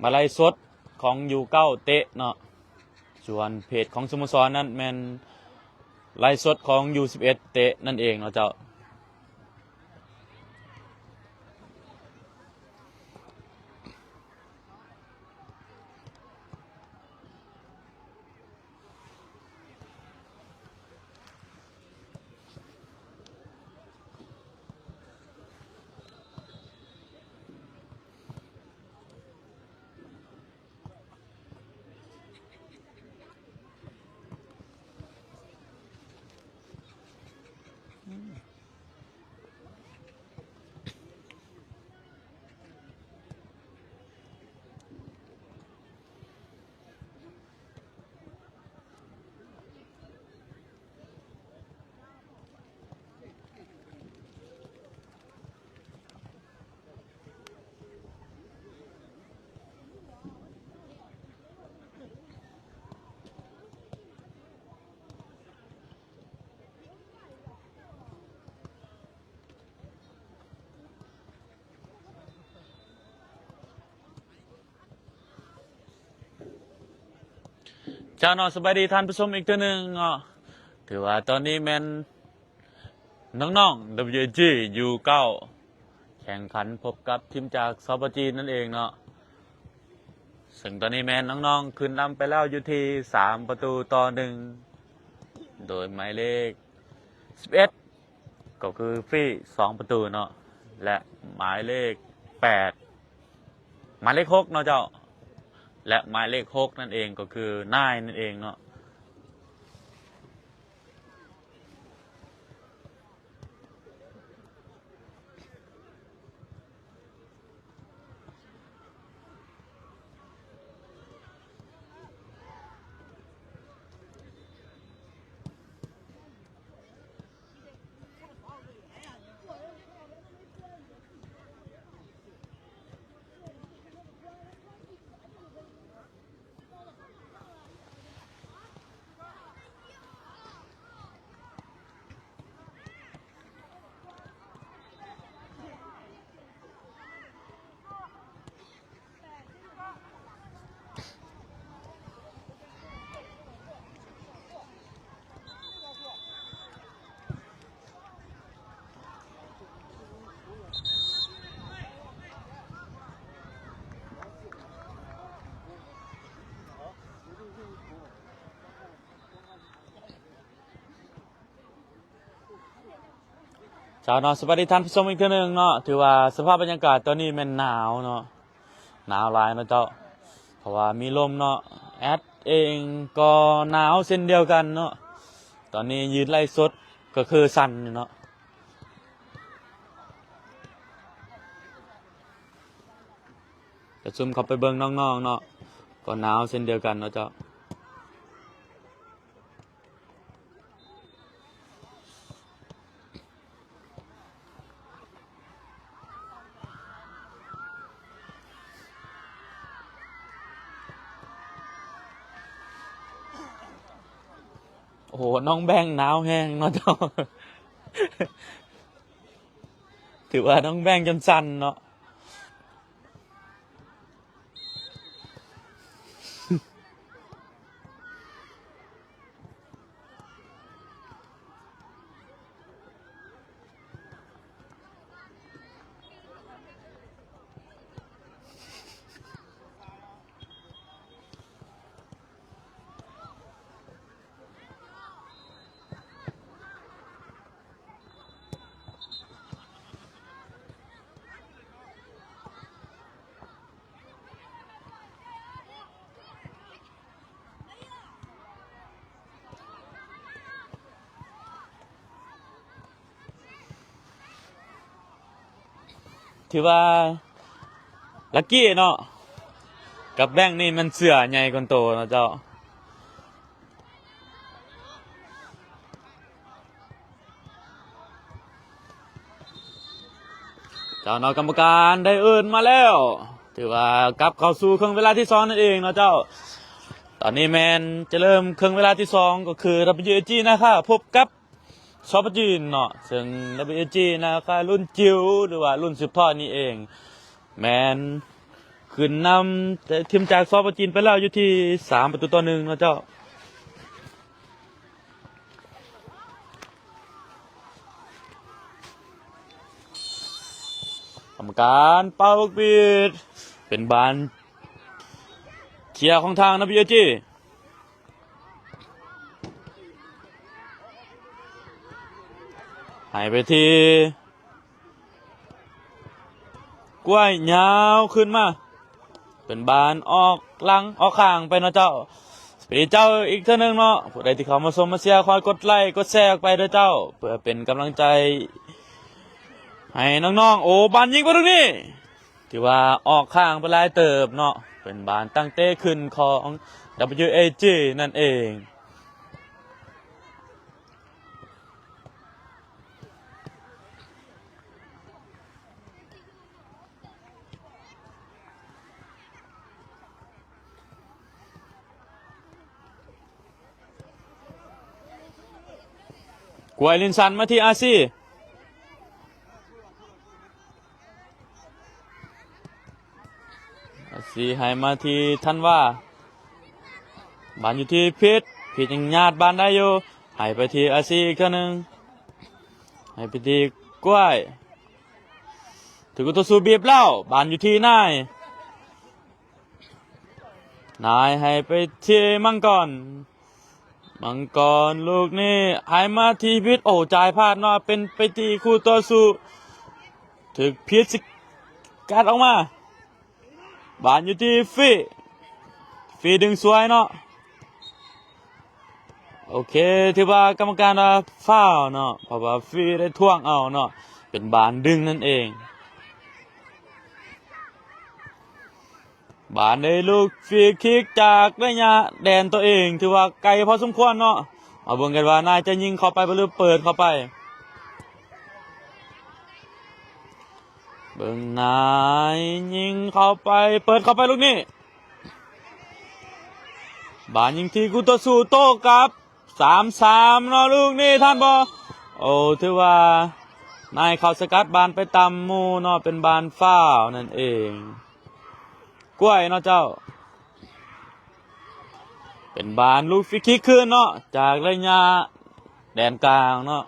ມາໄລຟ໌ສົດຂອງ ຢູເກົ້າ ເຕະເນາະ ສ່ວນເພຈຂອງສະໂມສອນນັ້ນແມ່ນໄລຟ໌ສົດຂອງ ຢູສິບເອັດ ເຕະນັ້ນເອງເນາະເຈົ້າ. ເຈົ້າເນາະ ສະບາຍດີທ່ານຜູ້ຊົມອີກເທື່ອໜຶ່ງເນາະ ຖືວ່າຕອນນີ້ແມ່ນນ້ອງໆ WSG ຢູເກົ້າ ແຂ່ງຂັນພົບກັບທີມຈາກ ສປ ຈີນ ນັ້ນເອງເນາະ ເຊິ່ງຕອນນີ້ແມ່ນນ້ອງໆຂຶ້ນນຳໄປແລ້ວຢູ່ທີ່ສາມປະຕູຕໍ່ໜຶ່ງ ໂດຍໝາຍເລກສິບເອັດ ກໍຄືຟຣີສອງປະຕູເນາະ ແລະ ໝາຍເລກແປດ ໝາຍເລກຫົກເນາະເຈົ້າ ແລະ ໝາຍເລກຫົກນັ້ນເອງກໍຄືນາຍນັ້ນເອງເນາະ. ເຈົ້າເນາະ ສະບາຍດີທ່ານຜູ້ຊົມອີກເທື່ອໜຶ່ງເນາະ. ຖືວ່າສະພາບບັນຍາກາດຕອນນີ້ແມ່ນໜາວເນາະ ໜາວຫຼາຍເນາະເຈົ້າ ເພາະວ່າມີລົມເນາະ. ແອັດເອງກໍໜາວເຊັ່ນດຽວກັນເນາະ ຕອນນີ້ຢືນໄລຟ໌ສົດກໍຄືສັ່ນຢູ່ເນາະ. ກະຊູມເຂົ້າໄປເບິ່ງນ້ອງໆເນາະ ກໍໜາວເຊັ່ນດຽວກັນເນາະເຈົ້າ. ໂອ້ໂຫ ນ້ອງແບງໜາວແຮງເນາະເຈົ້າ ຖືວ່ານ້ອງແບງຈົນສັ່ນເນາະ. ຖືວ່າລັກກີ້ເນາະ ກັບແບງນີ້ມັນເສື້ອໃຫຍ່ກວ່າໂຕເນາະເຈົ້າ. ເຈົ້າເນາະ ກຳມະການໄດ້ເອີ້ນມາແລ້ວ ຖືວ່າກັບເຂົ້າສູ່ເຄິ່ງເວລາທີສອງນັ້ນເອງເນາະເຈົ້າ. ຕອນນີ້ແມ່ນຈະເລີ່ມເຄິ່ງເວລາທີສອງ ກໍຄື WAG ນາຄາ ພົບກັບ ສປ ຈີນເນາະ ເຊິ່ງ WAG ນາຄາ ລຸ້ນຈິ໋ວ ຫຼືວ່າລຸ້ນສືບທອດນີ້ເອງ ແມ່ນຂຶ້ນນຳທີມຈາກ ສປ ຈີນ ໄປແລ້ວຢູ່ທີ່ສາມປະຕູຕໍ່ໜຶ່ງເນາະເຈົ້າ. ກຳມະການເປົ່າລູກບີດ ເປັນບານເຄຍຂອງທາງ WAG ໃຫ້ໄປທີ່ ກ້ວຍຍາວຂຶ້ນມາ ເປັນບານອອກຫຼັງອອກຂ້າງໄປເນາະເຈົ້າ. ສະປີດເຈົ້າອີກເທື່ອໜຶ່ງເນາະ ຜູ້ໃດທີ່ເຂົ້າມາຊົມມາເຊຍ ຄອຍກົດໄລກົດແຊອອກໄປເດີເຈົ້າ ເພື່ອເປັນກຳລັງໃຈໃຫ້ນ້ອງໆ. ໂອ້ ບານຍິງໄປລູກນີ້ ຖືວ່າອອກຂ້າງໄປຫຼາຍເຕີບເນາະ ເປັນບານຕັ້ງເຕະຂຶ້ນຂອງ WAG ນັ້ນເອງ. ກວຍລິນສັນມາທີ່ອາຊີ ອາຊີໃຫ້ມາທີ່ທັນວາ ບານຢູ່ທີ່ພິດ ພິດຍັງຍາດບານໄດ້ຢູ່ ໃຫ້ໄປທີ່ອາຊີອີກເທື່ອໜຶ່ງ ໃຫ້ໄປທີ່ກ້ວຍ ຖືກຄູ່ຕໍ່ສູ້ບີບແລ້ວ ບານຢູ່ທີ່ນາຍ ນາຍໃຫ້ໄປທີ່ມັງກອນ ມັງກອນລູກນີ້ໃຫ້ມາທີ່ພິດ ໂອ້ ຈ່າຍພາດເນາະ ເປັນໄປທີ່ຄູ່ຕໍ່ສູ້ ຖືກພິດສະກັດອອກມາ ບານຢູ່ທີ່ຟີ ຟີດຶງສວຍເນາະ. ໂອເຄ ຖືວ່າກຳມະການວ່າຟາວເນາະ ເພາະວ່າຟີໄດ້ຖ່ວງເອົາເນາະ ເປັນບານດຶງນັ້ນເອງ. ບານໄດ້ລູກຟຣີຄິກຈາກໄລຍະແດນຕົວເອງ ຖືວ່າໄກພໍສົມຄວນເນາະ. ມາເບິ່ງກັນວ່ານາຍຈະຍິງເຂົ້າໄປບໍ່ ຫຼືເປີດເຂົ້າໄປ. ເບິ່ງນາຍຍິງເຂົ້າໄປ ເປີດເຂົ້າໄປລູກນີ້ ບານຍິງທີ່ຄູ່ຕໍ່ສູ້ໂຕ້ກັບ ສາມສາມເນາະ ລູກນີ້ທັນບໍ່? ໂອ້ ຖືວ່ານາຍເຂົ້າສະກັດບານໄປຕຳໝູ່ເນາະ ເປັນບານຟາວນັ້ນເອງ. ກ້ວຍເນາະເຈົ້າ ເປັນບານລູກຟຣີຄິກຄືນເນາະ ຈາກໄລຍະແດນກາງເນາະ.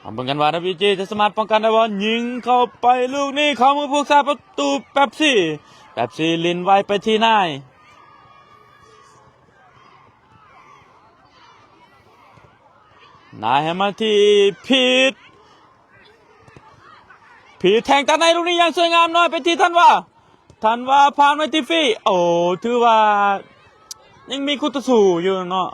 ມາເບິ່ງກັນວ່າ WAG ຈະສາມາດປ້ອງກັນໄດ້ບໍ່? ຍິງເຂົ້າໄປລູກນີ້ ເຂົ້າມືຜູ້ຮັກສາປະຕູແປັບຊີ ແປັບຊີຫຼິ້ນໄວໄປທີ່ນາຍ ນາຍໃຫ້ມາທີ່ພີດ ພີດແທງຕັດໃນລູກນີ້ຢ່າງສວຍງາມ ນ້ອຍໄປທີ່ທັນວາ ທັນວາຜ່ານໄປທີ່ຟີ ໂອ້ ຖືວ່າຍັງມີຄູ່ຕໍ່ສູ້ຢູ່ເນາະ.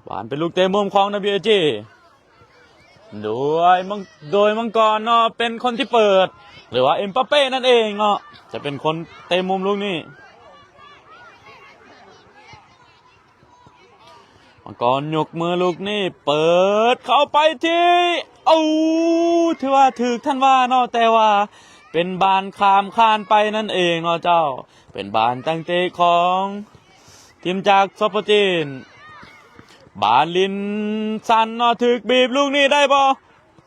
ບານເປັນລູກເຕະມຸມຂອງ WAG ໂດຍ ໂດຍມັງກອນເນາະ ເປັນຄົນທີ່ເປີດ ຫຼືວ່າ ເອັມບາເປ້ ນັ້ນເອງເນາະ ຈະເປັນຄົນເຕະມຸມລູກນີ້. ມັງກອນຍົກມືລູກນີ້ ເປີດເຂົ້າໄປທີ່ ໂອ້ ຖືວ່າຖືກທັນວາເນາະ ແຕ່ວ່າເປັນບານຂ້າມຄານໄປນັ້ນເອງເນາະເຈົ້າ. ເປັນບານຕັ້ງເຕະຂອງທີມຈາກສປປ ຈີນ ບານລິນສັນເນາະ ຖືກບີບລູກນີ້ໄດ້ບໍ່?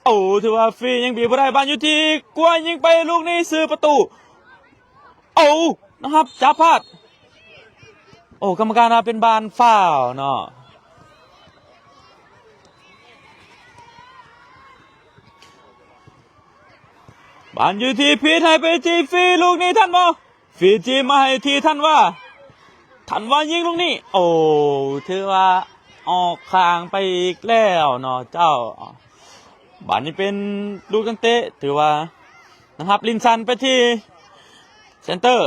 ໂອ້ ຖືວ່າຟຣີ ຍັງບີບບໍ່ໄດ້ ບານຢູ່ທີ່ກວາຍ ຍິງໄປລູກນີ້ຊື່ປະຕູ ໂອ້ ນະຄັບ ຈັບພາດ ໂອ້ ກຳມະການວ່າເປັນບານຟາວເນາະ. ບານຢູ່ທີ່ພີດ ໃຫ້ໄປທີ່ຟຣີ ລູກນີ້ທັນບໍ່? ຟຣີຈີມາໃຫ້ທີ່ທັນວາ ທັນວາຍິງລູກນີ້ ໂອ້ ຖືວ່າອອກຂ້າງໄປອີກແລ້ວເນາະເຈົ້າ. ບາດນີ້ເປັນລູກຕັ້ງເຕະ ຖືວ່ານະຄັບ ລິນສັນໄປທີ່ເຊັນເຕີ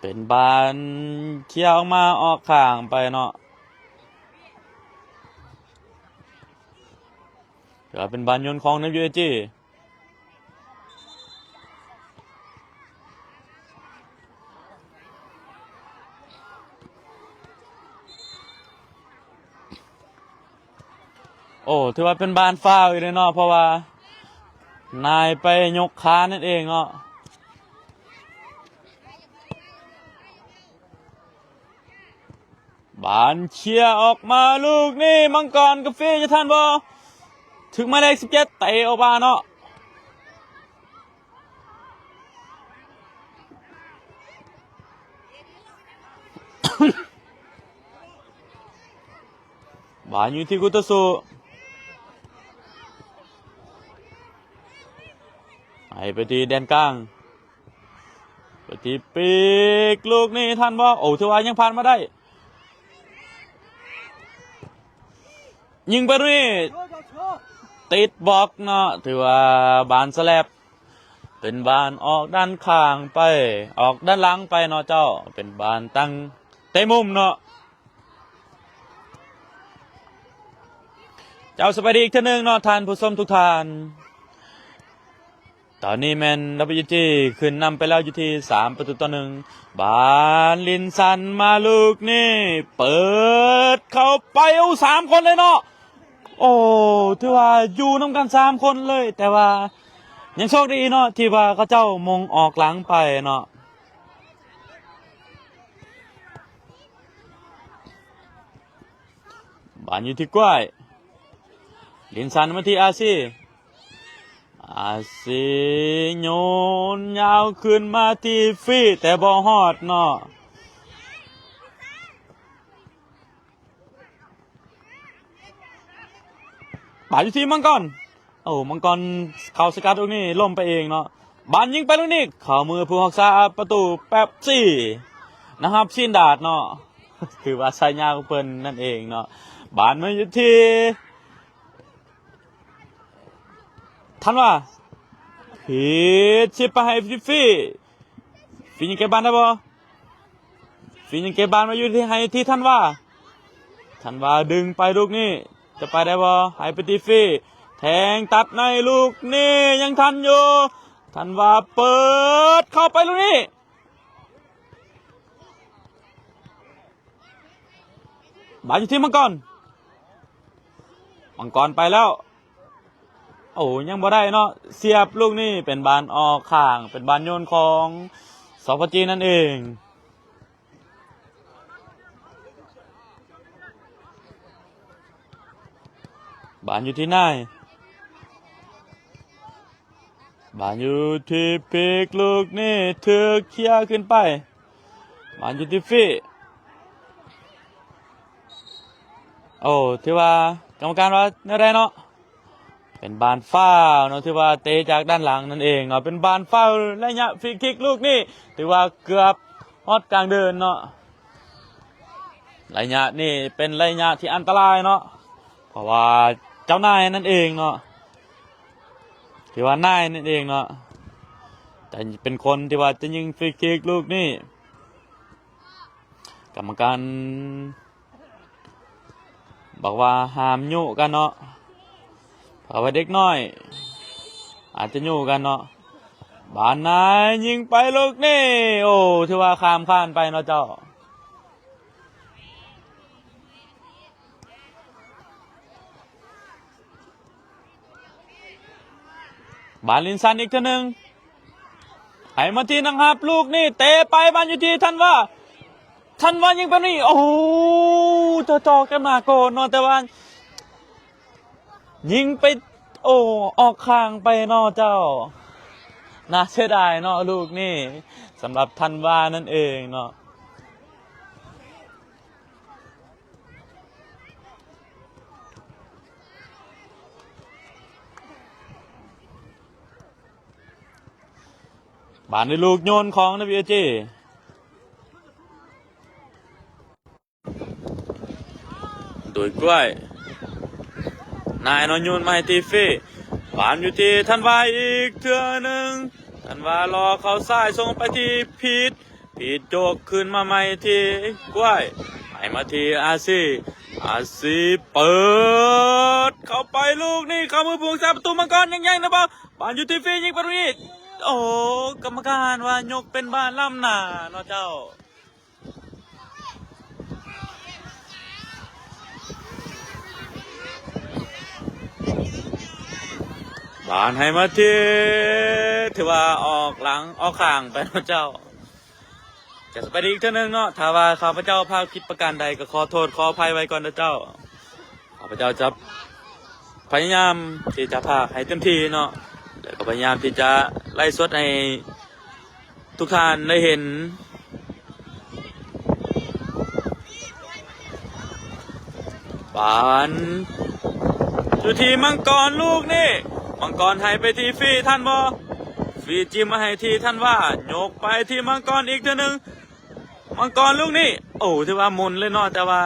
ເປັນບານເຄຍອອກມາອອກຂ້າງໄປເນາະ ຖືວ່າເປັນບານໂຍນຂອງ WAG. ໂອ້ ຖືວ່າເປັນບານຟາວອີກເລີຍເນາະ ເພາະວ່ານາຍໄປຍົກຂານັ້ນເອງເນາະ. ບານເຄຍອອກມາລູກນີ້ ມັງກອນກາເຟຈະທັນບໍ່? ຖືກໝາຍເລກສິບເຈັດເຕະອອກມາເນາະ. ບານຢູ່ທີ່ຄູ່ຕໍ່ສູ້ ໃຫ້ໄປທີ່ແດນກາງ ໄປທີ່ປີກ ລູກນີ້ທັນບໍ່? ໂອ້ ຖືວ່າຍັງຜ່ານມາໄດ້ ຍິງໄປລູກນີ້ ຕິດບລັອກເນາະ ຖືວ່າບານສະແລັບ ເປັນບານອອກດ້ານຂ້າງໄປ ອອກດ້ານຫຼັງໄປເນາະເຈົ້າ ເປັນບານຕັ້ງເຕະມຸມເນາະ. ເຈົ້າ ສະບາຍດີອີກເທື່ອໜຶ່ງເນາະທ່ານຜູ້ຊົມທຸກທ່ານ. ຕອນນີ້ແມ່ນ WAG ຂຶ້ນນຳໄປແລ້ວຢູ່ທີ່ສາມປະຕູຕໍ່ໜຶ່ງ. ບານລິນສັນມາລູກນີ້ ເປີດເຂົ້າໄປ ໂອ້ ສາມຄົນເລີຍເນາະ. ໂອ້ ຖືວ່າຢູ່ນຳກັນສາມຄົນເລີຍ ແຕ່ວ່າຍັງໂຊກດີເນາະ ທີ່ວ່າເຂົາເຈົ້າມົງອອກຫຼັງໄປເນາະ. ບານຢູ່ທີ່ກ້ວຍ ລິນສັນມາທີ່ອາຊີ ອາຊີໂຍນຍາວຂຶ້ນມາທີ່ຟຣີ ແຕ່ບໍ່ຮອດເນາະ. ບານຢູ່ທີ່ມັງກອນ ໂອ້ ມັງກອນເຂົ້າສະກັດລູກນີ້ ລົ້ມໄປເອງເນາະ. ບານຍິງໄປລູກນີ້ ເຂົ້າມືຜູ້ຮັກສາປະຕູແປັບຊີ ນະຮັບຊີນດາດເນາະ ຖືວ່າສາຍຍາຂອງເພິ່ນນັ້ນເອງເນາະ. ບານມາຢູ່ທີ່ທັນວາ ພີດຊິບໄປໃຫ້ຟີ ຟີຍິງເກັບບານໄດ້ບໍ່? ຟີຍັງເກັບບານມາຢູ່ທີ່ ໃຫ້ທີ່ທັນວາ ທັນວາດຶງໄປລູກນີ້ ຈະໄປໄດ້ບໍ່? ໃຫ້ໄປທີ່ຟີ ແທງຕັດໃນລູກນີ້ ຍັງທັນຢູ່ ທັນວາເປີດເຂົ້າໄປລູກນີ້ ບານຢູ່ທີ່ມັງກອນ ມັງກອນໄປແລ້ວ ໂອ້ ຍັງບໍ່ໄດ້ເນາະ ສຽບລູກນີ້ ເປັນບານອອກຂ້າງ ເປັນບານໂຍນຂອງ ສປ ຈີນ ນັ້ນເອງ. ບານຢູ່ທີ່ນາຍ ບານຢູ່ທີ່ປີກ ລູກນີ້ຖືກເຄຍຂຶ້ນໄປ ບານຢູ່ທີ່ຟີ ໂອ້ ຖືວ່າກຳມະການວ່າແນວໃດເນາະ? ເປັນບານຟາວເນາະ ຖືວ່າເຕະຈາກດ້ານຫຼັງນັ້ນເອງເນາະ ເປັນບານຟາວ. ໄລຍະຟຣີຄິກລູກນີ້ຖືວ່າເກືອບຮອດກາງເດີ່ນເນາະ. ໄລຍະນີ້ເປັນໄລຍະທີ່ອັນຕະລາຍເນາະ ເພາະວ່າເຈົ້ານາຍນັ້ນເອງເນາະ ຖືວ່ານາຍນັ້ນເອງເນາະ ຈະເປັນຄົນທີ່ວ່າຈະຍິງຟຣີຄິກລູກນີ້. ກຳມະການບອກວ່າຫ້າມຍຸກັນເນາະ ເພາະວ່າເດັກນ້ອຍອາດຈະຍຸກັນເນາະ. ບານນາຍຍິງໄປລູກນີ້ ໂອ້ ຖືວ່າຂ້າມຄານໄປເນາະເຈົ້າ. ບານລິນສັນອີກເທື່ອໜຶ່ງ ໃຫ້ມາທີ່ນັກຮັບ ລູກນີ້ເຕະໄປ ບານຢູ່ທີ່ທັນວາ ທັນວາຍິງໄປນີ້ ໂອ້ໂຫ ເຈາະໆກັນມາໂກນເນາະ ແຕ່ວ່າຍິງໄປ ໂອ້ ອອກຂ້າງໄປເນາະເຈົ້າ. ໜ້າເສຍດາຍເນາະລູກນີ້ ສຳລັບທັນວານັ້ນເອງເນາະ. ບານໃນລູກໂຍນຂອງ WLG ໂດຍກ້ວຍ ນາຍເນາະ ໂຍນມາໃຫ້ທີ່ຟຣີ ບານຢູ່ທີ່ທັນວາອີກເທື່ອໜຶ່ງ ທັນວາຫຼອກເຂົ້າຊ້າຍ ສົ່ງໄປທີ່ພີດ ພີດໂຈກຄືນມາໃໝ່ທີ່ກ້ວຍ ໃຫ້ມາທີ່ອາຊີ ອາຊີເປີດເຂົ້າໄປ ລູກນີ້ເຂົ້າມືຜູ້ຮັກສາປະຕູ ມັງກອນຍັງໃຫຍ່ນະ ບານຢູ່ທີ່ຟຣີ ຍິງປາລູນີ້ ໂອ້ ກຳມະການວ່າຍົກເປັນບານລ້ຳໜ້າເນາະເຈົ້າ. ບານໃຫ້ມາທີ່ ຖືວ່າອອກຫຼັງອອກຂ້າງໄປເນາະເຈົ້າ. ກະສະບາຍດີອີກເທື່ອໜຶ່ງເນາະ ຖ້າວ່າຂ້າພະເຈົ້າພາກຜິດປະການໃດ ກະຂໍໂທດຂໍອະໄພໄວ້ກ່ອນເດີເຈົ້າ. ຂ້າພະເຈົ້າຈະພະຍາຍາມທີ່ຈະພາກໃຫ້ເຕັມທີ່ເນາະ ແລະ ກໍພະຍາຍາມທີ່ຈະໄລຟ໌ສົດໃຫ້ ທຸກທ່ານໄດ້ເຫັນ ບານຢູ່ທີ່ມັງກອນລູກນີ້ ມັງກອນໃຫ້ໄປທີ່ຟຣີ ທັນວາ ຟຣີຈິ້ມມາໃຫ້ທີ່ທັນວາ ຍົກໄປທີ່ມັງກອນອີກເທື່ອໜຶ່ງ ມັງກອນລູກນີ້ ໂອ້ ຖືວ່າໝຸນເລີຍເນາະ ແຕ່ວ່າ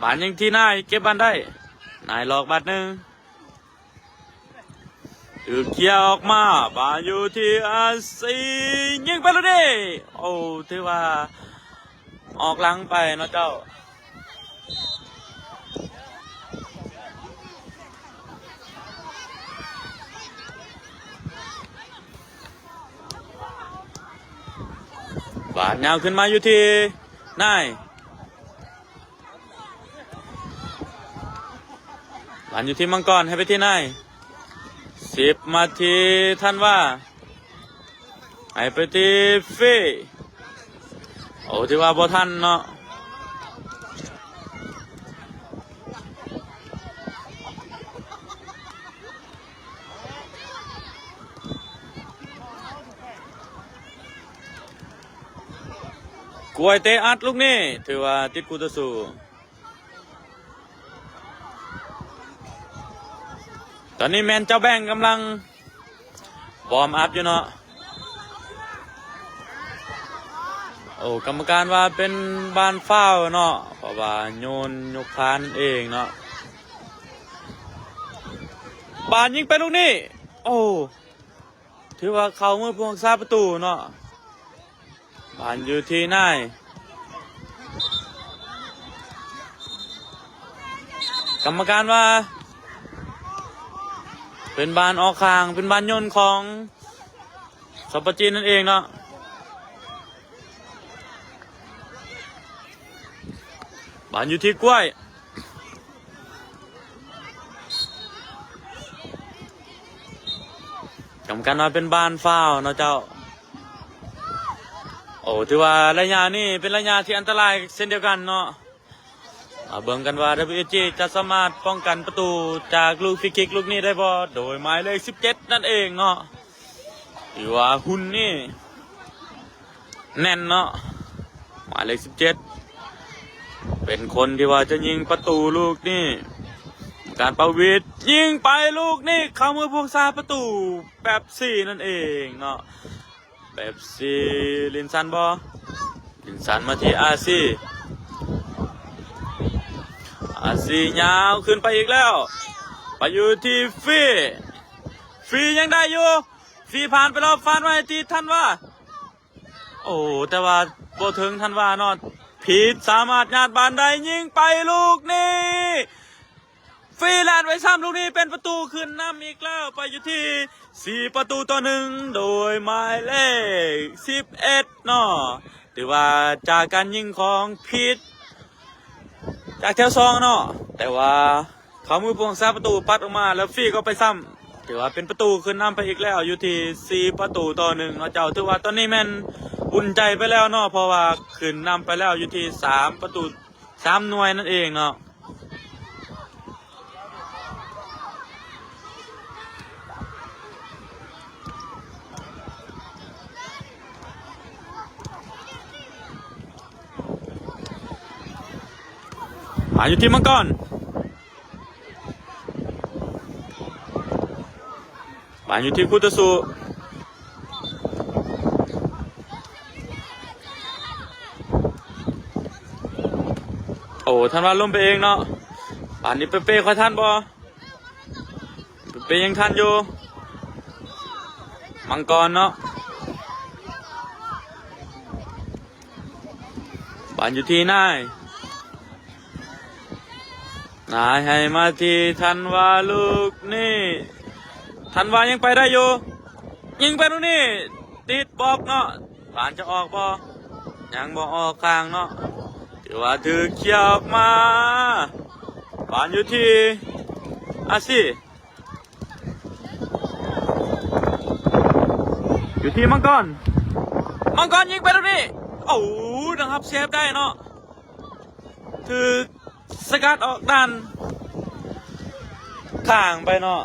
ບານຍັງທີ່ນາຍ ເກັບບານໄດ້ ນາຍຫຼອກບາດໜຶ່ງ ຖືກເຄຍອອກມາ ບານຢູ່ທີ່ອາຊີ ຍິງໄປລູກນີ້ ໂອ້ ຖືວ່າອອກຫຼັງໄປເນາະເຈົ້າ. ບານຍາວຂຶ້ນມາຢູ່ທີ່ນາຍ ບານຢູ່ທີ່ມັງກອນ ໃຫ້ໄປທີ່ນາຍ ສິບມາທີ່ທັນວາ ໃຫ້ໄປທີ່ຟຣີ ໂອ້ ຖືວ່າບໍ່ທັນເນາະ. ກວຍເຕະອັດລູກນີ້ ຖືວ່າຕິດຄູ່ຕໍ່ສູ້. ຕອນນີ້ແມ່ນເຈົ້າແບັງກຳລັງວອມອັບຢູ່ເນາະ. ໂອ້ ກຳມະການວ່າເປັນບານຟາວເນາະ ເພາະວ່າໂຍນຍົກຄານເອງເນາະ. ບານຍິງໄປລູກນີ້ ໂອ້ ຖືວ່າເຂົ້າມືຜູ້ຮັກສາປະຕູເນາະ. ບານຢູ່ທີ່ນາຍ ກຳມະການວ່າເປັນບານອອກຂ້າງ ເປັນບານໂຍນຂອງສປຈີນນັ້ນເອງເນາະ. ບານຢູ່ທີ່ກ້ວຍ ກຳມະການວ່າເປັນບານຟາວເນາະເຈົ້າ. ໂອ້ ຖືວ່າໄລຍະນີ້ເປັນໄລຍະທີ່ອັນຕະລາຍເຊັ່ນດຽວກັນເນາະ. ມາເບິ່ງກັນວ່າ WLG ຈະສາມາດປ້ອງກັນປະຕູຈາກລູກຟຣີຄິກລູກນີ້ໄດ້ບໍ່ ໂດຍໝາຍເລກສິບເຈັດນັ້ນເອງເນາະ. ຖືວ່າຫຸ່ນນີ້ ແໜ້ນເນາະ ໝາຍເລກສິບເຈັດ. ປັນຄົນທີ່ວ່າຈະຍິງປະຕູລູກນີ້ ການປະວິດຍິງໄປລູກນີ້ ເຂົ້າມືຜູ້ຮັກສາປະຕູແປັບຊີນັ້ນເອງເນາະ. ແປັບຊີຫຼິ້ນສັ້ນບໍ່? ຫຼິ້ນສັ້ນມາທີ່ອາຊີ ອາຊີຍາວຂຶ້ນໄປອີກແລ້ວ ໄປຢູ່ທີ່ຟີ ຟີຍັງໄດ້ຢູ່ ຟີຜ່ານໄປແລ້ວ ຟາດມາໃຫ້ທີ່ທັນວາ ໂອ້ ແຕ່ວ່າບໍ່ເຖິງທັນວາເນາະ ພີດສາມາດຍາດບານໄດ້ ຍິງໄປລູກນີ້ ຟຣີແລນໄວ້ຊ້ຳ ລູກນີ້ເປັນປະຕູຂຶ້ນນຳອີກແລ້ວ ໄປຢູ່ທີ່ສີ່ປະຕູຕໍ່ໜຶ່ງ ໂດຍໝາຍເລກສິບເອັດເນາະ ຖືວ່າຈາກການຍິງຂອງພີດ ຈາກແຖວສອງເນາະ ແຕ່ວ່າເຂົ້າມືຜູ້ຮັກສາປະຕູປັດອອກມາ ແລ້ວຟຣີເຂົ້າໄປຊ້ຳ ຖືວ່າເປັນປະຕູຂຶ້ນນຳໄປອີກແລ້ວ ຢູ່ທີ່ສີ່ປະຕູຕໍ່ໜຶ່ງເນາະເຈົ້າ. ຖືວ່າຕອນນີ້ແມ່ນອຸ່ນໃຈໄປແລ້ວເນາະ ເພາະວ່າຂຶ້ນນຳໄປແລ້ວຢູ່ທີ່ສາມປະຕູ ສາມໜ່ວຍນັ້ນເອງເນາະ. ມາຢູ່ທີ່ມັງກອນ ບານຢູ່ທີ່ຄູ່ຕໍ່ສູ້ ໂອ້ ທັນວ່າລົ້ມໄປເອງເນາະ. ບານນີ້ເປເປ້ຄ່ອຍທັນບໍ່? ເປເປ້ຍັງທັນຢູ່ ມັງກອນເນາະ. ບານຢູ່ທີ່ນາຍ ນາຍໃຫ້ມາທີ່ທັນວາ ລູກນີ້ ທັນວາຍັງໄປໄດ້ຢູ່ ຍິງໄປລູກນີ້ ຕິດບລັອກເນາະ. ບານຈະອອກບໍ່? ຍັງບໍ່ອອກຂ້າງເນາະ ຖືວ່າຖືກເຄຍອອກມາ. ບານຢູ່ທີ່ອາຊີ ຢູ່ທີ່ມັງກອນ ມັງກອນຍິງໄປລູກນີ້ ໂອ້ ນະຄັບ ເຊຟໄດ້ເນາະ ຖືກສະກັດອອກດ້ານຂ້າງໄປເນາະ.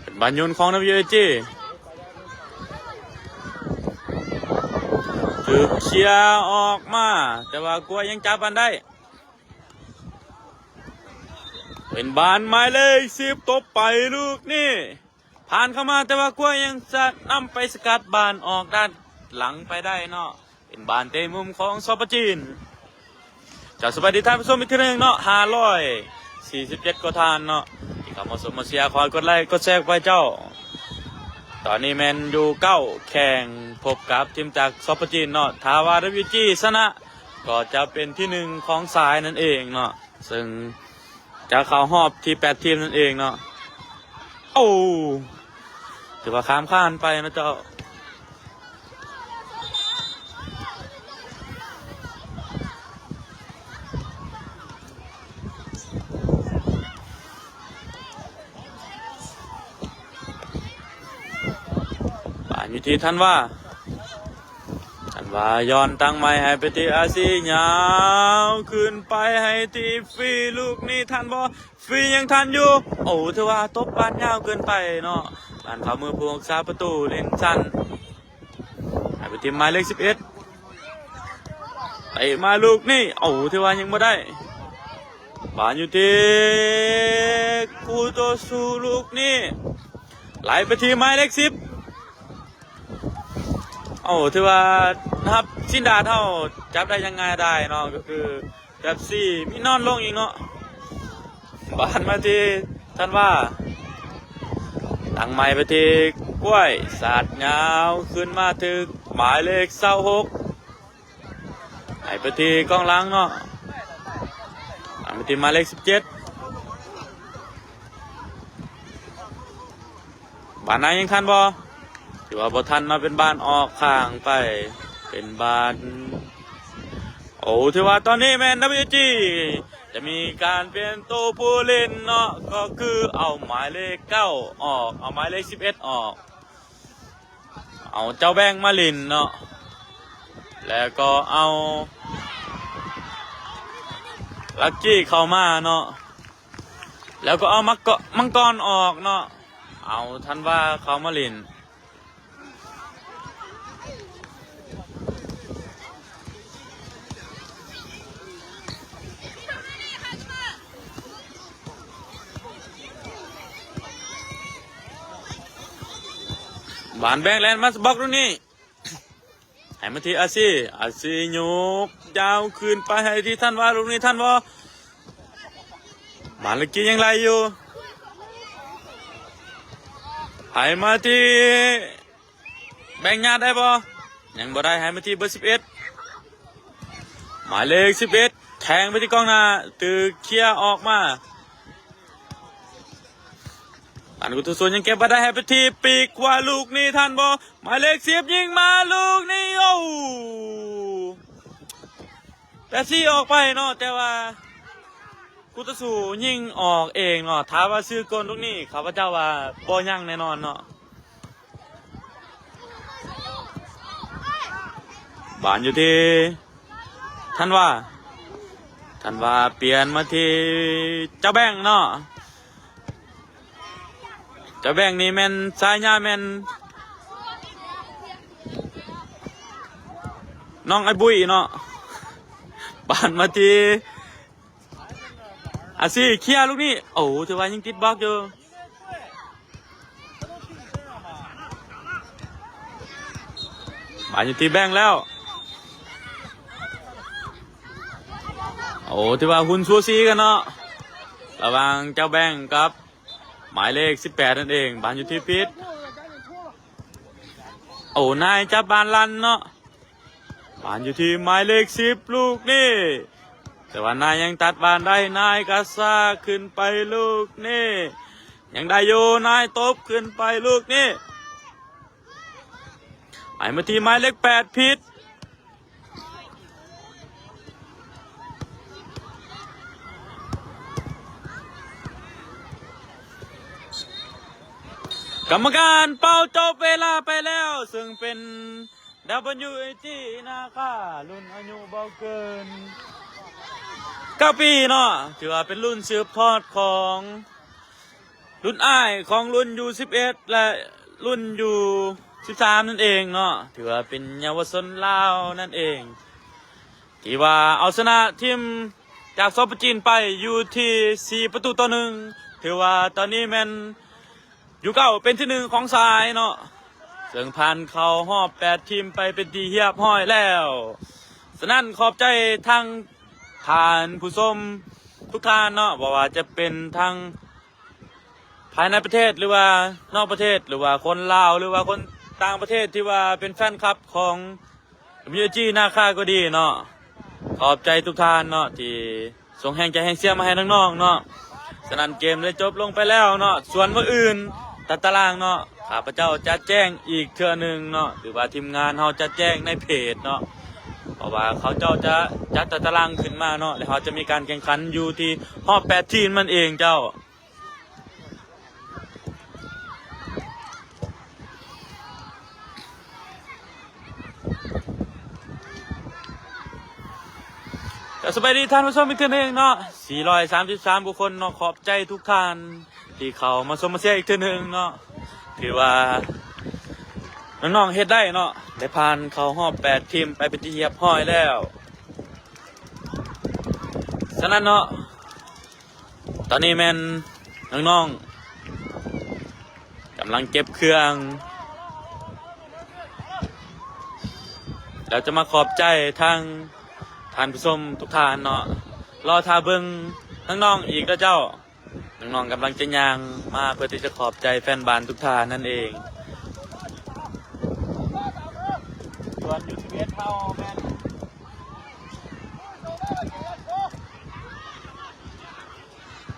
ເປັນບານໂຍນຂອງ WAG ຖືກເຄຍອອກມາ ແຕ່ວ່າກວຍຍັງຈັບບານໄດ້ ເປັນບານໝາຍເລກສິບຕົບໄປລູກນີ້ ຜ່ານເຂົ້າມາ ແຕ່ວ່າກວຍຍັງຈະນຳໄປສະກັດບານອອກດ້ານຫຼັງໄປໄດ້ເນາະ. ເປັນບານເຕະມຸມຂອງ ສປ ຈີນ. ຈະສະບາຍດີທ່ານຜູ້ຊົມອີກເທື່ອໜຶ່ງເນາະ ຫ້າຮ້ອຍສີ່ສິບເຈັດກວ່າທ່ານເນາະ ທີ່ເຂົ້າມາຊົມມາເຊຍ ຂໍໃຫ້ກົດໄລກົດແຊໃຫ້ເຈົ້າ. ຕອນນີ້ແມ່ນຢູ່ເກົ້າແຂ່ງ ພົບກັບທີມຈາກ ສປ ຈີນເນາະ ຖ້າວ່າ WAG ຊະນະ ກໍຈະເປັນທີໜຶ່ງຂອງສາຍນັ້ນເອງເນາະ ເຊິ່ງ ຈະເຂົ້າຮອບທີແປດທີມນັ້ນເອງເນາະ. ໂອ້ ຖືວ່າຂ້າມຄານໄປເນາະເຈົ້າ. ບານຢູ່ທີ່ທັນວາ ທັນວາຍ້ອນຕັ້ງໃໝ່ໃຫ້ໄປທີ່ອາຊີ ຍາວຂຶ້ນໄປໃຫ້ທີ່ຟຣີ ລູກນີ້ທັນບໍ່? ຟຣີຍັງທັນຢູ່ ໂອ້ ຖືວ່າຕົບບານຍາວເກີນໄປເນາະ ບານເຂົ້າມືຜູ້ຮັກສາປະຕູ ຫຼິ້ນສັ້ນໃຫ້ໄປທີ່ໝາຍເລກສິບເອັດ ເຕະມາລູກນີ້ ໂອ້ ຖືວ່າຍັງບໍ່ໄດ້ ບານຢູ່ທີ່ຄູ່ຕໍ່ສູ້ ລູກນີ້ໄຫຼໄປທີ່ໝາຍເລກສິບ ໂອ້ ຖືວ່າຮັບຊິນດາດເຮົາຈັບໄດ້ຢ່າງງ່າຍດາຍເນາະ ກໍຄືແບັບຊີ້ມີນອນລົງອີກເນາະ. ບານມາທີ່ທັນວາ ຕັ້ງໃໝ່ໄປທີ່ກ້ວຍ ສາດຍາວຂຶ້ນມາຖືກໝາຍເລກຊາວຫົກ ໃຫ້ໄປທີ່ກອງຫຼັງເນາະ ໃຫ້ໄປທີ່ໝາຍເລກສິບເຈັດ ບານໃນຍັງທັນບໍ່? ຖືວ່າບໍ່ທັນເນາະ ເປັນບານອອກຂ້າງໄປ ເປັນບານ ໂອ້ ຖືວ່າຕອນນີ້ແມ່ນ WAG ຈະມີການປ່ຽນໂຕຜູ້ຫຼິ້ນເນາະ ກໍຄືເອົາໝາຍເລກເກົ້າອອກ ເອົາໝາຍເລກສິບເອັດອອກ. ເອົາເຈົ້າແບງມາຫຼິ້ນເນາະ ແລ້ວກໍເອົາລັກກີ້ເຂົ້າມາເນາະ ແລ້ວກໍເອົາມັງກອນອອກເນາະ ເອົາທັນວາເຂົ້າມາຫຼິ້ນ. ບານແບງແລ່ນມາບລັອກລູກນີ້ ໃຫ້ມາທີ່ອາຊີ ອາຊີຍົກຍາວຂຶ້ນໄປໃຫ້ທີ່ທັນວາ ລູກນີ້ທັນວາ ມາລະກີຍັງໄລ່ຢູ່ ໃຫ້ມາທີ່ແບງຍາດໄດ້ບໍ່? ຍັງບໍ່ໄດ້ ໃຫ້ມາທີ່ເບີສິບເອັດ ໝາຍເລກສິບເອັດ ແທງໄປທີ່ກອງໜ້າ ຕຶກເຄຍອອກມາ ອັນກຸດທຸສົນຍັງເກັບບໍ່ໄດ້ ໃຫ້ໄປທີ່ປີກຂວາ ລູກນີ້ທັນບໍ່? ໝາຍເລກສິບຍິງມາລູກນີ້ ໂອ້ ແປບຊີອອກໄປເນາະ ແຕ່ວ່າ ຄູ່ຕໍ່ສູ້ຍິງອອກເອງເນາະ ຖ້າວ່າຊື່ກົນລູກນີ້ ຂ້າພະເຈົ້າວ່າບໍ່ຍັງແນ່ນອນເນາະ ບານຢູ່ທີ່ທັນວາ ທັນວາປ່ຽນມາທີ່ເຈົ້າແບງເນາະ ເຈົ້າແບງນີ້ແມ່ນ ສາຍາແມ່ນນ້ອງອ້າຍບຸ້ຍເນາະ ບານມາທີ່ ອາຊີເຄຍລູກນີ້ ໂອ້ ຖືວ່າຍັງຕິດບລັອກຢູ່ ມາຢູ່ທີ່ແບງແລ້ວ ໂອ້ ຖືວ່າຫຸ້ນສູສີກັນເນາະ ລະຫວ່າງເຈົ້າແບງກັບໝາຍເລກສິບແປດນັ້ນເອງ ບານຢູ່ທີ່ພິດ ໂອ້ ນາຍຈັບບານລັນເນາະ ບານຢູ່ທີ່ໝາຍເລກສິບລູກນີ້ ແຕ່ວ່ານາຍຍັງຕັດບານໄດ້ ນາຍກະຊາກຂຶ້ນໄປລູກນີ້ ຍັງໄດ້ຢູ່ ນາຍຕົບຂຶ້ນໄປລູກນີ້ ໃຫ້ມາທີ່ໝາຍເລກແປດ ພິດ ກຳມະການເປົ່າຈົບເວລາໄປແລ້ວ ເຊິ່ງເປັນ ດັບເບິນຢູເອຈີ ນາຄາ ລຸ້ນອາຍຸບໍ່ເກີນເກົ້າປີເນາະ ຖືວ່າເປັນລຸ້ນສືບທອດຂອງລຸ້ນອ້າຍຂອງລຸ້ນຢູສິບເອັດ ແລະ ລຸ້ນຢູສິບສາມນັ້ນເອງເນາະ ຖືວ່າເປັນເຍົາວະຊົນລາວນັ້ນເອງ ທີ່ວ່າເອົາຊະນະທີມຈາກ ສປ ຈີນ ໄປຢູ່ທີ່ສີ່ປະຕູຕໍ່ໜຶ່ງ ຖືວ່າຕອນນີ້ແມ່ນ ຢູເກົ້າເປັນທີໜຶ່ງຂອງສາຍເນາະ ເຊິ່ງຜ່ານເຂົ້າຮອບແປດທີມໄປເປັນທີ່ຮຽບຮ້ອຍແລ້ວ. ສະນັ້ນຂອບໃຈທັງທ່ານຜູ້ຊົມທຸກທ່ານເນາະ ບໍ່ວ່າຈະເປັນທັງພາຍໃນປະເທດ ຫຼືວ່ານອກປະເທດ ຫຼືວ່າຄົນລາວ ຫຼືວ່າຄົນຕ່າງປະເທດທີ່ວ່າເປັນແຟນຄລັບຂອງ ເອັມ ຢູ ເອ ຈີ ນາຄາກໍດີເນາະ ຂອບໃຈທຸກທ່ານເນາະ ທີ່ສົ່ງແຮງໃຈແຮງເຊຍມາໃຫ້ນ້ອງໆເນາະ. ສະນັ້ນເກມໄດ້ຈົບລົງໄປແລ້ວເນາະ ສ່ວນມື້ອື່ນຕາຕະລາງເນາະ ຂ້າພະເຈົ້າຈະແຈ້ງອີກເທື່ອໜຶ່ງເນາະ ຫຼືວ່າທີມງານເຮົາຈະແຈ້ງໃນເພຈເນາະ ເພາະວ່າເຂົາເຈົ້າຈະຈັດຕາຕະລາງຂຶ້ນມາເນາະ ແລະ ເຮົາຈະມີການແຂ່ງຂັນຢູ່ທີ່ຮອບແປດທີມນັ້ນເອງເຈົ້າ. ກະສະບາຍດີທ່ານຜູ້ຊົມອີກເທື່ອໜຶ່ງເນາະ ສີ່ຮ້ອຍສາມສິບສາມຜູ້ຄົນເນາະ ຂອບໃຈທຸກທ່ານທີ່ເຂົ້າມາຊົມມາເຊຍອີກເທື່ອໜຶ່ງເນາະ ຖືວ່ານ້ອງໆເຮັດໄດ້ເນາະ ໄດ້ຜ່ານເຂົ້າຮອບແປດທີມໄປເປັນທີ່ຮຽບຮ້ອຍແລ້ວ. ສະນັ້ນເນາະ ຕອນນີ້ແມ່ນນ້ອງໆກຳລັງເກັບເຄື່ອງ ແລ້ວຈະມາຂອບໃຈທາງທ່ານຜູ້ຊົມທຸກທ່ານເນາະ. ລໍຖ້າເບິ່ງທາງນ້ອງອີກເດີເຈົ້າ. ນ້ອງໆກຳລັງຈະຍ່າງມາເພື່ອທີ່ຈະຂອບໃຈແຟນບານທຸກທ່ານນັ້ນເອງ. ສ່ວນຢູສິບເອັດເຮົາແມ່ນ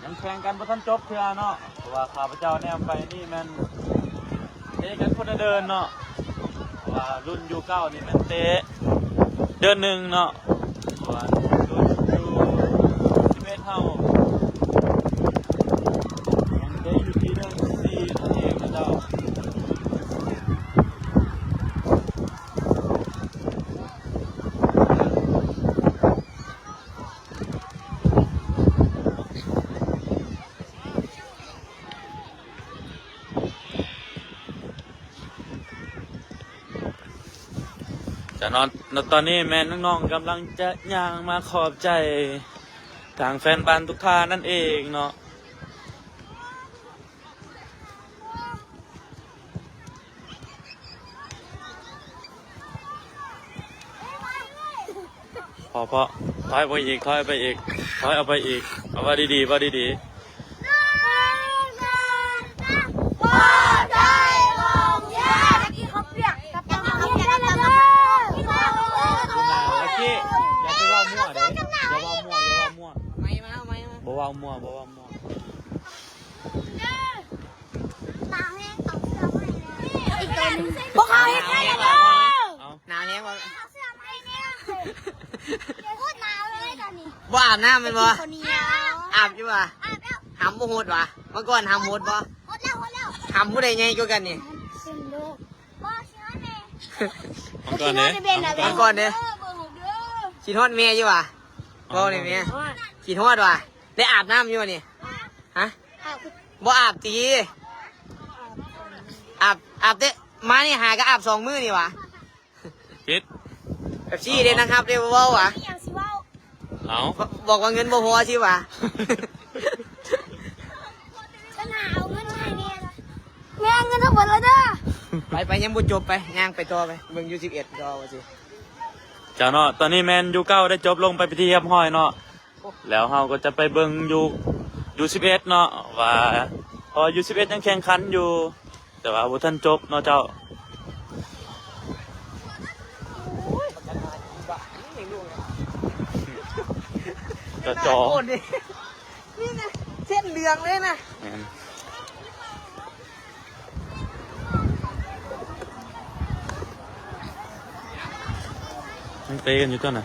ຍັງແຂ່ງກັນບໍ່ທັນຈົບເທື່ອເນາະ ເພາະວ່າຂ້າພະເຈົ້າແນມໄປນີ້ແມ່ນເຕະກັນຄົນລະເດີ່ນເນາະ ເພາະວ່າລຸ້ນຢູເກົ້ານີ້ແມ່ນເຕະເດີ່ນໜຶ່ງເນາະ ເພາະວ່າລຸ້ນຢູສິບເອັດເຮົາຍັງເຕະຢູ່ທີໜຶ່ງສີ່ນັ້ນເອງນະເຈົ້າ. ຈະເນາະ ຕອນນີ້ແມ່ນນ້ອງໆກຳລັງຈະຍ່າງມາຂອບໃຈທາງແຟນບານທຸກທ່ານນັ້ນເອງເນາະ. ພໍ ພໍ ຖອຍໄປອີກ ຖອຍໄປອີກ ຖອຍອອກໄປອີກ ເອົາ ເວົ້າດີໆ ເວົ້າດີໆ. ອາ ໂອເຄ ຢ່າໄປເວົ້າມົ້ວເດ້ ຢ່າເວົ້າມົ້ວ ຢ່າເວົ້າມົ້ວ ໄມມາ ໄມມາ ບໍ່ເວົ້າມົ້ວ ບໍ່ເວົ້າມົ້ວ. ບໍ່ເຂົ້າເຮັດໄດ້ແລ້ວເດີ ເອົາ ໜາວແຮງບໍ່? ເອົາເສື້ອມາໃຫ້ແດ່ ໂຄດໜາວເລີຍຕອນນີ້. ບໍ່ອາບນ້ຳແມ່ນບໍ່? ອາບຢູ່ຫວາ? ອາບແລ້ວ. ຫຳບໍ່ຫົດຫວາ? ເມື່ອກ່ອນຫຳຫົດບໍ່? ຫົດແລ້ວ ຫົດແລ້ວ. ຫຳຜູ້ໃດໃຫຍ່ກວ່າກັນນີ້? ບໍ່ ຊິຮອດແມ່ ມັງກອນເດ້ ມັງກອນເດ້ ເອີ ເບິ່ງເດີ ຄິດຮອດແມ່ຢູ່ຫວາ? ເວົ້າແດ່ແມ່ ຄິດຮອດຫວາ? ໄດ້ອາບນ້ຳຢູ່ຫວານີ້? ຮະ? ບໍ່ອາບຕິ? ອາບ ອາບແຕ່ມານີ້ຫາກໍອາບສອງມື້ນີ້ຫວາ? ຜິດ ເອັຟຊີເດ້ ນັກຮັບເດ້ ບໍ່ເວົ້າຫວາ? ອີຫຍັງຊິເວົ້າ? ເອົາ ບອກວ່າເງິນບໍ່ພໍຊິຫວາ? ເອົາເງິນມາໃຫ້ແມ່ ແມ່ເງິນທັງໝົດແລ້ວເດີ. ໄປ ໄປ ຍັງບໍ່ຈົບ ໄປ ຍ່າງໄປຕໍ່ໄປ ເບິ່ງຢູສິບເອັດຕໍ່ວ່າຊິ. ເຈົ້າເນາະ ຕອນນີ້ແມ່ນຢູເກົ້າໄດ້ຈົບລົງໄປເປັນທີ່ຮຽບຮ້ອຍເນາະ. ແລ້ວເຮົາກໍຈະໄປເບິ່ງຢູ່ ຢູສິບເອັດເນາະ ວ່າ ເພາະວ່າຢູສິບເອັດຍັງແຂ່ງຂັນຢູ່ ແຕ່ວ່າບໍ່ທັນຈົບເນາະເຈົ້າ. ກະຈອ ນີ້ນະ ເສັ້ນເຫຼືອງເລີຍນະ. ແມ່ນ ຍັງເຕະກັນຢູ່ຕົວນະ.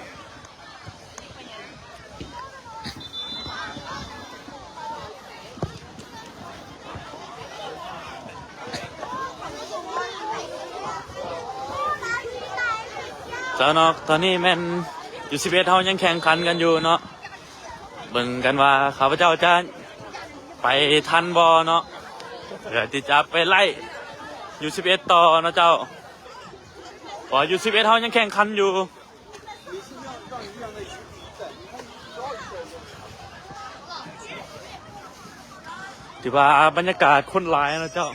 ເຈົ້າເນາະ ຕອນນີ້ແມ່ນຢູສິບເອັດເຮົາຍັງແຂ່ງຂັນກັນຢູ່ເນາະ. ເບິ່ງກັນວ່າຂ້າພະເຈົ້າຈະໄປທັນບໍ່ເນາະ ເພື່ອທີ່ຈະໄປໄລ່ຢູສິບເອັດຕໍ່ເນາະເຈົ້າ. ເພາະຢູສິບເອັດເຮົາຍັງແຂ່ງຂັນຢູ່. ຖືວ່າບັນຍາກາດຄົນຫຼາຍເນາະເຈົ້າ.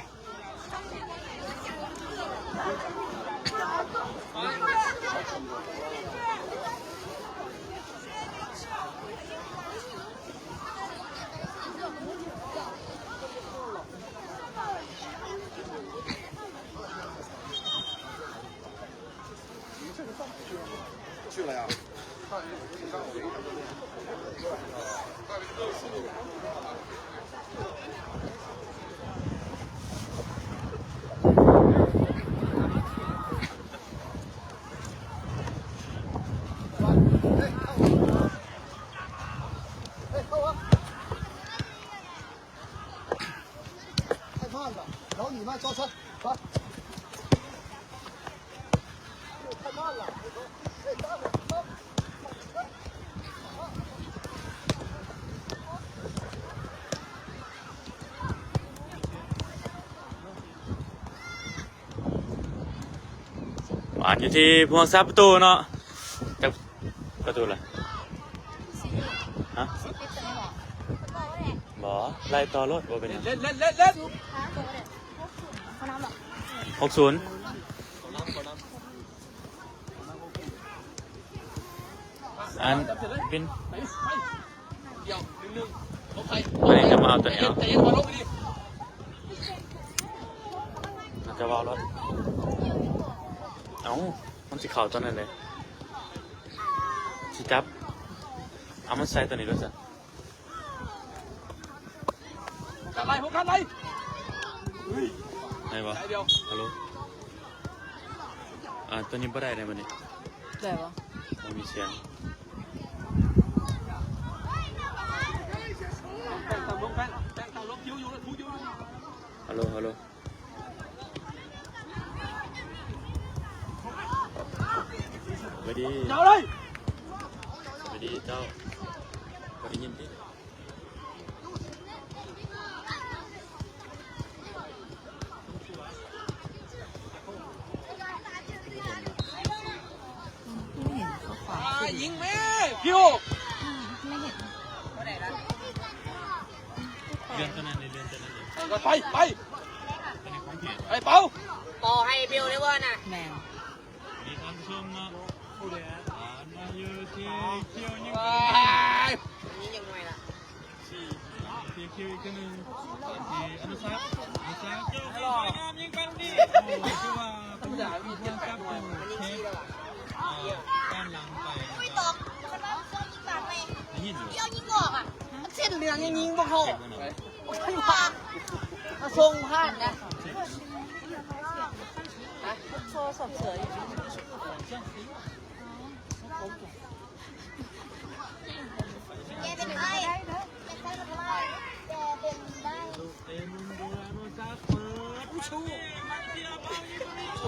ຫວານຢູ່ທີ່ຜູ້ຮັກສາປະຕູເນາະ ຈັກປະຕູລະ ຮະ ບໍ່ ໄລ່ຕໍ່ໂລດ ບໍ່ເປັນຫຍັງ ຫົກສູນ ອັນ ປິນ ອັນນີ້ຈະມາເອົາຕົວນີ້ເນາະ ອາດຈະເວົ້າໂລດ ເອົ້າ ມັນຊິເຂົ້າຕົວນັ້ນເດ້ ຊິຈັບ ເອົາມັນໃສ່ຕົວນີ້ໂລດຊັ້ນ. ໄດ້ບໍ່? ໄດ້ດຽວ ຮັລໂຫຼ ອ່າ ຕົວນີ້ບໍ່ໄດ້ເດ້ບັດນີ້ ໄດ້ບໍ່? ບໍ່ມີສຽງ ແປ້ງຕ່ຳລົງ ແປ້ງ ແປ້ງຕ່ຳລົງ ຄິວຢູ່ ຄິວຢູ່ ຮັລໂຫຼ ຮັລໂຫຼ ສະບາຍດີ ເຈົ້າເລີຍ ສະບາຍດີເຈົ້າ ບໍ່ໄດ້ຍິນຕິ. ຄິວ ອືມ ໄມ່ເຫັນ ເລື່ອນຕົວນັ້ນເລີຍ ເລື່ອນຕົວນັ້ນເລີຍ ໄປ ໄປ ຕົວນີ້ຂອງເຂດ ໄປເປົ່າ ເປົ່າໃຫ້ເບວເລີຍບໍ່ນະ ແມ່ນ ມີທ່ານຜູ້ຊົມເນາະ ຜ່ານມາຢູ່ທີ່ຄິວຍິງ ຍິງຍັງໜ່ອຍລະ ທີ່ຄິວອີກເທື່ອໜຶ່ງ ທີ່ອະນຸສັກ ອະນຸສັກ ໂຍກສວຍງາມ ຍິງໄປລູກນີ້ ໂອ້ ຖືວ່າເປັນຜູ້ຄວນກັບເຊບ ເອີ ດ້ານຫຼັງໄປ ໄດ້ຍິນຢູ່ ເສັ້ນເຫຼືອງຍັງຍິງບໍ່ເຂົ້າ ມາສົ່ງຜ່ານນະ ໂຊສອບເສືອຢູ່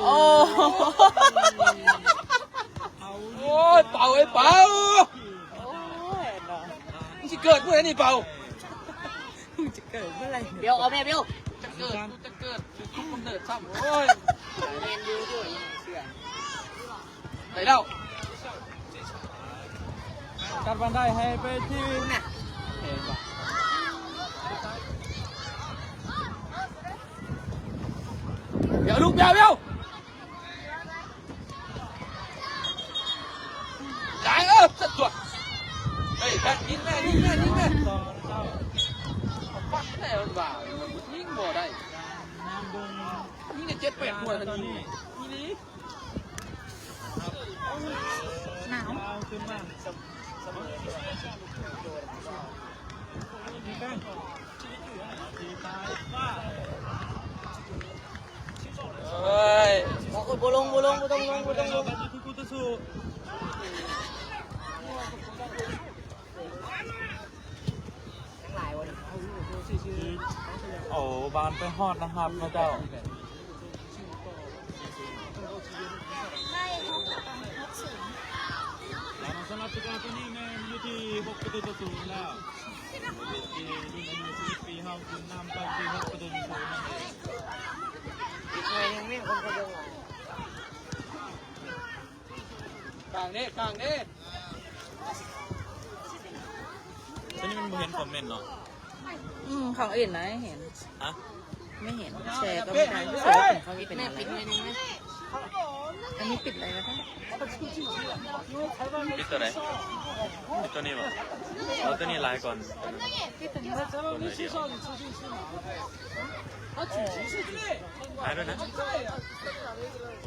ໂອ້ ໂອ້ຍ ເປົ່າເອີຍ ເປົ່າ ໂອ້ຍເນາະ ມຶງຊິເກີດມື້ໃດນີ້ ເປົ່າ ມຶງຊິເກີດເມື່ອໃດ ບຽວ ເອົາແມ່ ບຽວ ຈະເກີດ ຈະເກີດ ຈຸດກຳເນີດຊ້ຳ ໂອ້ຍ ແມ່ນຢູ່ ຢູ່ ເຊື່ອ ໄດ້ແລ້ວ ກັດບານໄດ້ໃຫ້ໄປທີ່ ດຽວລູກ ດຽວ ດຽວ ໄດ້ ເອີ ຈັດຕົວະ ເຮີ້ຍ ແບກ ຍິງແມ່ ຍິງແມ່ ຍິງແມ່ ປັດແມ່ ມັນວ່າ ຍິງບໍ່ໄດ້ ຍິງໄດ້ເຈັດແປດໜ່ວຍ ອັນນີ້ ອີ່ຫຼີ. ໜາວ ເອີຍ ໂອ້ຍ ບໍ່ລົງ ບໍ່ລົງ ບໍ່ຕ້ອງລົງ ບໍ່ຕ້ອງລົງ. ໂອ້ ບານໄປຮອດນະຄັບເນາະເຈົ້າ. ສຳລັບສະກອຕອນນີ້ແມ່ນຢູ່ທີ່ຫົກປະຕູຕໍ່ສູນແລ້ວ ທີ່ລຸ້ນອາຍຸສິບເອັດປີເຮົາຂຶ້ນນຳໄປທີ່ຫົກປະຕູຕໍ່ສູນນັ້ນເອງ. ກາງເດ້ ກາງເດ້. ຕົວນີ້ມັນບໍ່ເຫັນຄອມເມັນເນາະ. ອືມ ຂອງອື່ນນະເຫັນ. ຮະ? ໄມ່ເຫັນ ແຊກໍໄມ່ໄດ້ ເສືອເປັນ ເຂົາເປັນອະໄລ. ອັນນີ້ປິດໄດ້ແລ້ວ. ປິດຕົວໃດ? ປິດຕົວນີ້ບໍ່? ເອົາຕົວນີ້ລາຍກ່ອນ. ປິດຕົວນີ້. ຕົວໜ້ອຍດຽວ. ຫາຍດ້ວຍນະ. ບໍ່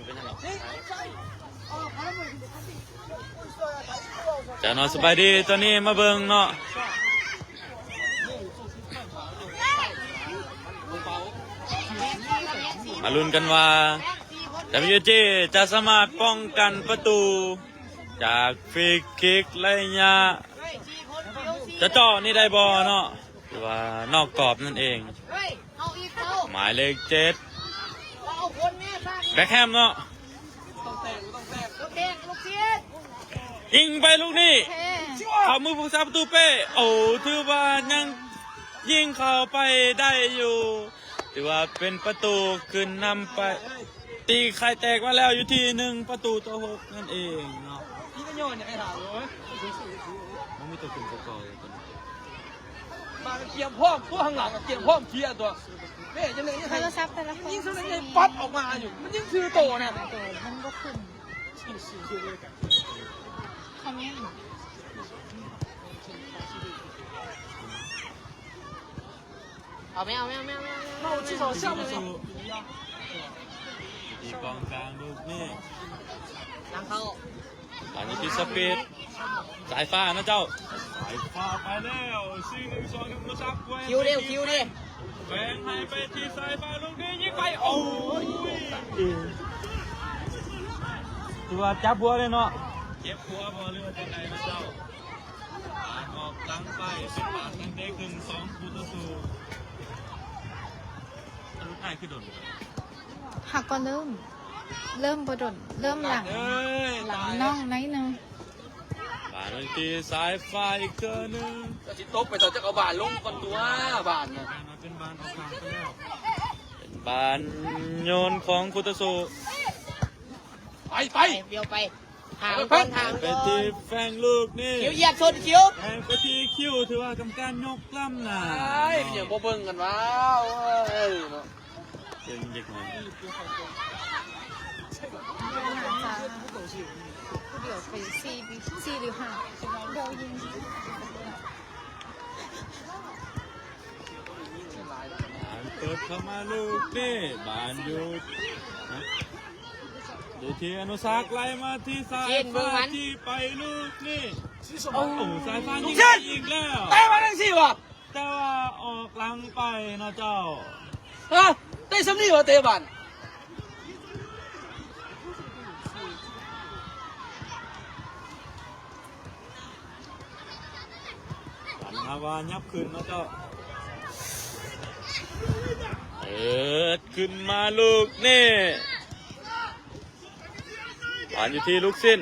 ເປັນຫຍັງດອກ. ເຈົ້າເນາະ ສະບາຍດີ. ຕອນນີ້ມາເບິ່ງເນາະ ມາລຸ້ນກັນວ່າ ດັບເບິນຢູຈີ ຈະສາມາດປ້ອງກັນປະຕູຈາກຟຣີຄິກໄລຍະຈະເຈາະນີ້ໄດ້ບໍ່ເນາະ? ຫຼືວ່ານອກກອບນັ້ນເອງ. ເຮົາອີກເຂົາ ໝາຍເລກເຈັດ ເຮົາເອົາຄົນແມ່ ແບັກແຮມເນາະ ຕ້ອງແຕກ ຕ້ອງແຕກ ຕ້ອງແຕກລູກຊີດ ຍິງໄປລູກນີ້ ເຂົ້າມືຜູ້ຮັກສາປະຕູເປ້. ໂອ້ ຖືວ່າຍັງຍິງເຂົ້າໄປໄດ້ຢູ່ ຖືວ່າເປັນປະຕູຂຶ້ນນຳໄປ ຕີໄຂ່ແຕກມາແລ້ວຢູ່ທີ່ໜຶ່ງປະຕູຕໍ່ຫົກນັ້ນເອງເນາະ. ມັນມີຕົວຂຶ້ນສະກໍເລີຍ. ມາກະກຽມພ້ອມ ຕົວຂ້າງຫຼັງກະກຽມພ້ອມເຄຍຕົວະ. ແມ່ຈັ່ງໃດຍັງໃຫ້ ໂທລະສັບແຕ່ລະຄົນ ຍິງສ່ຳໃດຍັງປັດອອກມາຢູ່ ມັນຍິງຖືໂຕນະ ໂຕມັນບໍ່ຂຶ້ນ ຄອມເມັນ. ເອົາແມ່ ເອົາແມ່ ເອົາແມ່ ເອົາແມ່ ເອົາແມ່ ທີ່ກອງກາງລູກນີ້ ຫຼັງເຂົ້າ ອັນນີ້ຄືສະປີດ ສາຍຟ້ານະເຈົ້າ ສາຍຟ້າໄປແລ້ວ ສີ່ໜຶ່ງສອງ ໂທລະສັບ ຄິວເດ້ ຄິວເດ້ ແບ່ງໃຫ້ໄປທີ່ສາຍຟ້າ ລູກນີ້ຍິງໄປ ໂອ້ຍ ຖືວ່າຈັບຫົວເລີຍເນາະ ເຈັບຫົວບໍ່ ຫຼືວ່າຈັ່ງໃດນະເຈົ້າ? ປານອອກຫຼັງໄປ ເປັນປານຕັ້ງແຕ່ຂຶ້ນ ສອງປະຕູຕໍ່ສູນ. ອັນສຸດທ້າຍຄືດົນ ຫາກກໍເລີ່ມ ເລີ່ມບໍ່ດົນ ເລີ່ມຫຼັງ ເອີຍ ຫຼັງນ້ອງໜ້ອຍໜຶ່ງ. ບານໄປທີ່ສາຍຟ້າອີກເທື່ອໜຶ່ງ ຈະຊິຕົບໄປ ເຈົ້າຈະເອົາບານລົງກ່ອນຕົວະ ບານນະ ເປັນບານອອກຂ້າງໄປແລ້ວ ເປັນບານໂຍນຂອງຄູ່ຕໍ່ສູ້. ໄປ ໄປ ໄປ ບຽວໄປ. ຖາມກ່ອນ ຖາມກ່ອນ ໄປທີ່ແຟງລູກນີ້ ຄິວຢຽບຊົນ ຄິວ ແທງໄປທີ່ຄິວ ຖືວ່າກຳມະການຍົກລ້ຳໜ້າ ອ້າຍ ເນາະ ເປັນຫຍັງບໍ່ເບິ່ງກັນວະ ໂອ້ຍເນາະ ເກັ່ງເດັກນ້ອຍ ໜ້າຈະຜູ້ດຽວໄປສີ່ ສີ່ຫຼືຫ້າ ເປີດເຂົ້າມາລູກນີ້ ບານຢູ່ ຢູ່ທີ່ອະນຸສັກ ໄລ່ມາທີ່ສາຍຟ້າ ຈີ້ໄປລູກນີ້ ໂອ້ໂຫ ສາຍຟ້າຍິງອີກແລ້ວ ເຕະມາຈັ່ງຊີ້ຫວາ ແຕ່ວ່າອອກຫຼັງໄປເນາະເຈົ້າ ຮະ ເຕະສ່ຳນີ້ຫວາ ເຕະບານ ບານມາວ່າຫຍັບຂຶ້ນເນາະເຈົ້າ ເປີດຂຶ້ນມາລູກນີ້ ບານຢູ່ທີ່ລູກຊິ້ນ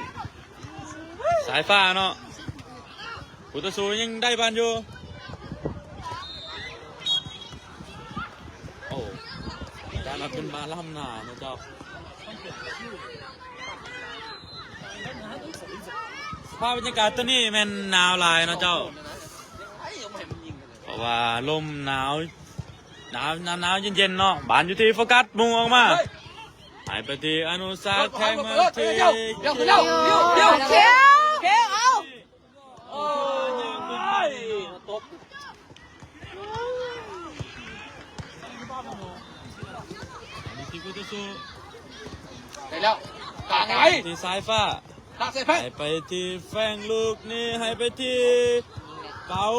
ສາຍຟ້າເນາະ ຜູ້ຕໍ່ສູ້ຍັງໄດ້ບານຢູ່ ໂອ້ ການເອົາຂຶ້ນມາລ້ຳໜ້າເນາະເຈົ້າ ສະພາບບັນຍາກາດຕອນນີ້ແມ່ນໜາວຫຼາຍເນາະເຈົ້າ ເພາະວ່າລົມໜາວ ໜາວ ໜາວ ໜາວເຢັນໆເນາະ ບານຢູ່ທີ່ໂຟກັສ ມຸ່ງອອກມາ ໃຫ້ໄປທີ່ອະນຸສັກ ແທງມາທີ່ ເຂົາ ເຂົາ ເຂົາ ເອົາ ໂອ້ຍ ຕົບ ໄດ້ແລ້ວ ກາງໄວ້ ທີ່ສາຍຟ້າ ໃຫ້ໄປທີ່ແຟງລູກນີ້ ໃຫ້ໄປທີ່ເປົາ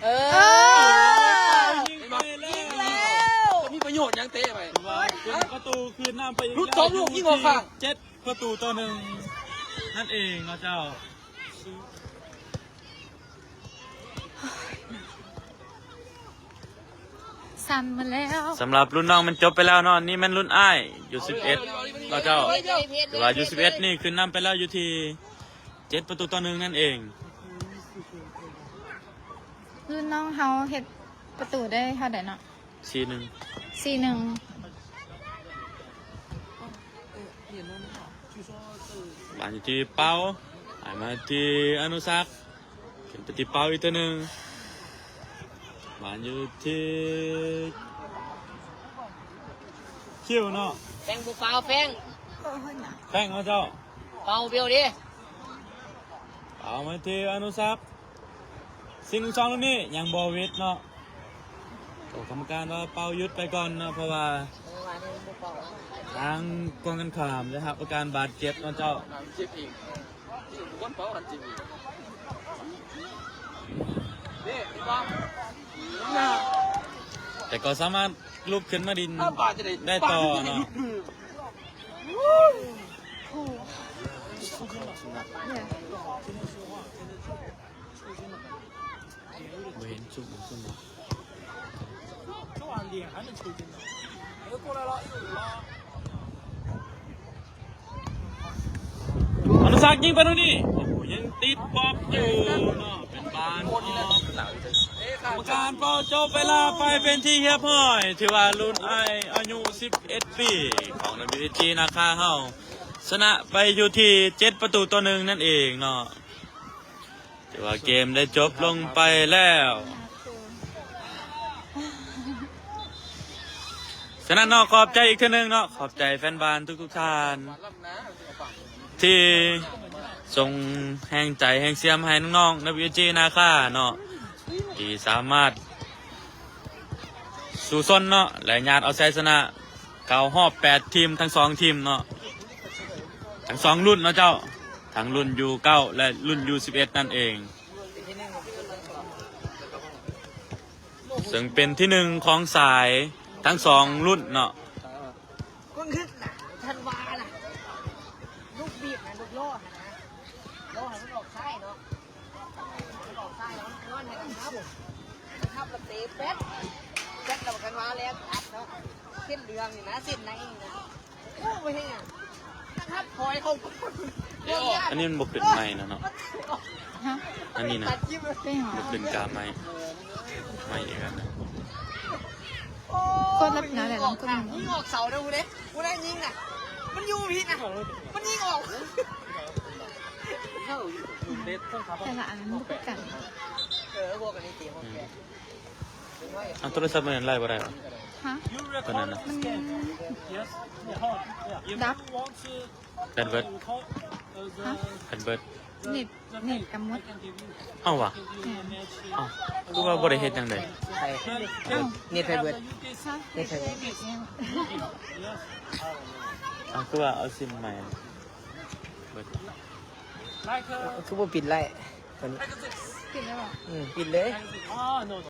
ເອີ ຍິງໄປແລ້ວ ມີປະໂຫຍດຫຍັງເຕະໄປ ຖືວ່າເປັນປະຕູຄືນນຳໄປອີກແລ້ວ ຫຼຸດສອງລູກ ຍິງອອກຂ້າງ ເຈັດປະຕູຕໍ່ໜຶ່ງນັ້ນເອງເນາະເຈົ້າ. ສັ່ນໝົດແລ້ວ ສຳລັບລຸ້ນນ້ອງແມ່ນຈົບໄປແລ້ວເນາະ ນີ້ແມ່ນລຸ້ນອ້າຍ ຢູສິບເອັດ ເນາະເຈົ້າ ຖືວ່າຢູສິບເອັດນີ້ຂຶ້ນນຳໄປແລ້ວຢູ່ທີ່ເຈັດປະຕູຕໍ່ໜຶ່ງນັ້ນເອງ ລຸ້ນນ້ອງເຮົາເຮັດປະຕູໄດ້ເທົ່າໃດເນາະ ສີ່ໜຶ່ງ ສີ່ໜຶ່ງ ບານຢູ່ທີ່ເປົາ ໃຫ້ມາທີ່ອະນຸສັກ ຂຶ້ນໄປທີ່ເປົາອີກເທື່ອໜຶ່ງ ບານຢູ່ທີ່ຄິວເນາະ ແຟງບໍ່ຟາວ ແຟງ ແຟງເນາະເຈົ້າ ເປົາເບວເດ້ ເອົາມາທີ່ອະນຸສັກ ຊິງສອງລູກນີ້ຍັງບໍ່ຫວິດເນາະ ໂອ້ ກຳມະການວ່າເປົ່າຢຸດໄປກ່ອນເນາະ ເພາະວ່າທາງກົງກັນຂ້າມໄດ້ຮັບອາການບາດເຈັບເນາະເຈົ້າ ແຕ່ກໍສາມາດລຸກຂຶ້ນມາຫຼິ້ນໄດ້ຕໍ່ເນາະ. ບໍ່ເຫັນຊຸມ ຊຸມ ອະນຸສັກຍິງໄປລູກນີ້ ໂອ້ໂຫ ຍັງຕິດບລັອກຢູ່ເນາະ ເປັນບານອອກ ກຳມະການເປົ່າຈົບເວລາໄປເປັນທີ່ຮຽບຮ້ອຍ ຖືວ່າລຸ້ນອ້າຍອາຍຸສິບເອັດປີຂອງ ນະບີເອສຈີ ນາຄາເຮົາ ຊະນະໄປຢູ່ທີ່ເຈັດປະຕູຕໍ່ໜຶ່ງນັ້ນເອງເນາະ. ຖືວ່າເກມໄດ້ຈົບລົງໄປແລ້ວ. ສະນັ້ນເນາະ ຂອບໃຈອີກເທື່ອໜຶ່ງເນາະ ຂອບໃຈແຟນບານທຸກໆທ່ານ ທີ່ສົ່ງແຮງໃຈແຮງຊຽມໃຫ້ນ້ອງໆ ນະບີເອສຈີ ນາຄາເນາະ ທີ່ສາມາດສູ້ຊົນເນາະ ແລະ ຍາດເອົາໄຊຊະນະ ເຂົ້າຮອບແປດທີມທັງສອງທີມເນາະ ທັງສອງລຸ້ນເນາະເຈົ້າ ທັງລຸ້ນຢູເກົ້າ ແລະ ລຸ້ນຢູສິບເອັດນັ້ນເອງ ເຊິ່ງເປັນທີໜຶ່ງຂອງສາຍທັງສອງລຸ້ນເນາະ. ມັນຄືນະ ທັນວານະ ລູກບີບນະ ລູກລໍ້ຫັ້ນນະ ລໍ້ໃຫ້ມັນອອກຊ້າຍເນາະ ມັນອອກຊ້າຍແລ້ວມັນນອນໃຫ້ກັນທັບ ກັນທັບແລ້ວເຕະແປັດ ແປັດແລ້ວກັນວາແລ່ນອັດເນາະ ເສັ້ນເຫຼືອງນີ້ນະ ເສັ້ນໃນນີ້ນະ ໂອ້ ບໍ່ເຮັດຫຍັງ ກັນທັບຖອຍເຂົ້າ ອັນນີ້ມັນບໍ່ຂຶ້ນໃໝ່ນະເນາະ ຮະ ອັນນີ້ນະ ເປັນຫຍັງ ບໍ່ຂຶ້ນກາໃໝ່ ໃໝ່ອີກອັນນະ ກົດລັດນະແຫຼະ ລອງກົດ ຍິງອອກເສົາເດີຜູ້ໃດ ຜູ້ໃດຍິງນະ ມັນຢູ່ຜິດນະ ມັນຍິງອອກ. ແຕ່ລະອັນມັນບໍ່ຄືກັນ. ເອົາໂທລະສັບມັນໄລ່ບໍ່ໄດ້ຫວາ? ຮະ? ຕົວນັ້ນນະ ມັນດັບ. ແບດເບິດ. ຮະ? ແບດເບິດ. ເນັດ ເນັດກະໝົດ. ເອົ້າຫວາ? ແມ່ນ. ເອົ້າ ຄືວ່າບໍ່ໄດ້ເຮັດຫຍັງເດ? ໃຜ? ເອົ້າ ເນັດໃຜເບິດ? ຮະ? ເນັດໃຜເບິດ? ເອົ້າ ຄືວ່າເອົາຊິມໃໝ່ເບິດ? ຄືບໍ່ປິດໄລ? ຕອນນີ້ປິດແລ້ວຫວາ? ອືມ ປິດເລີຍ.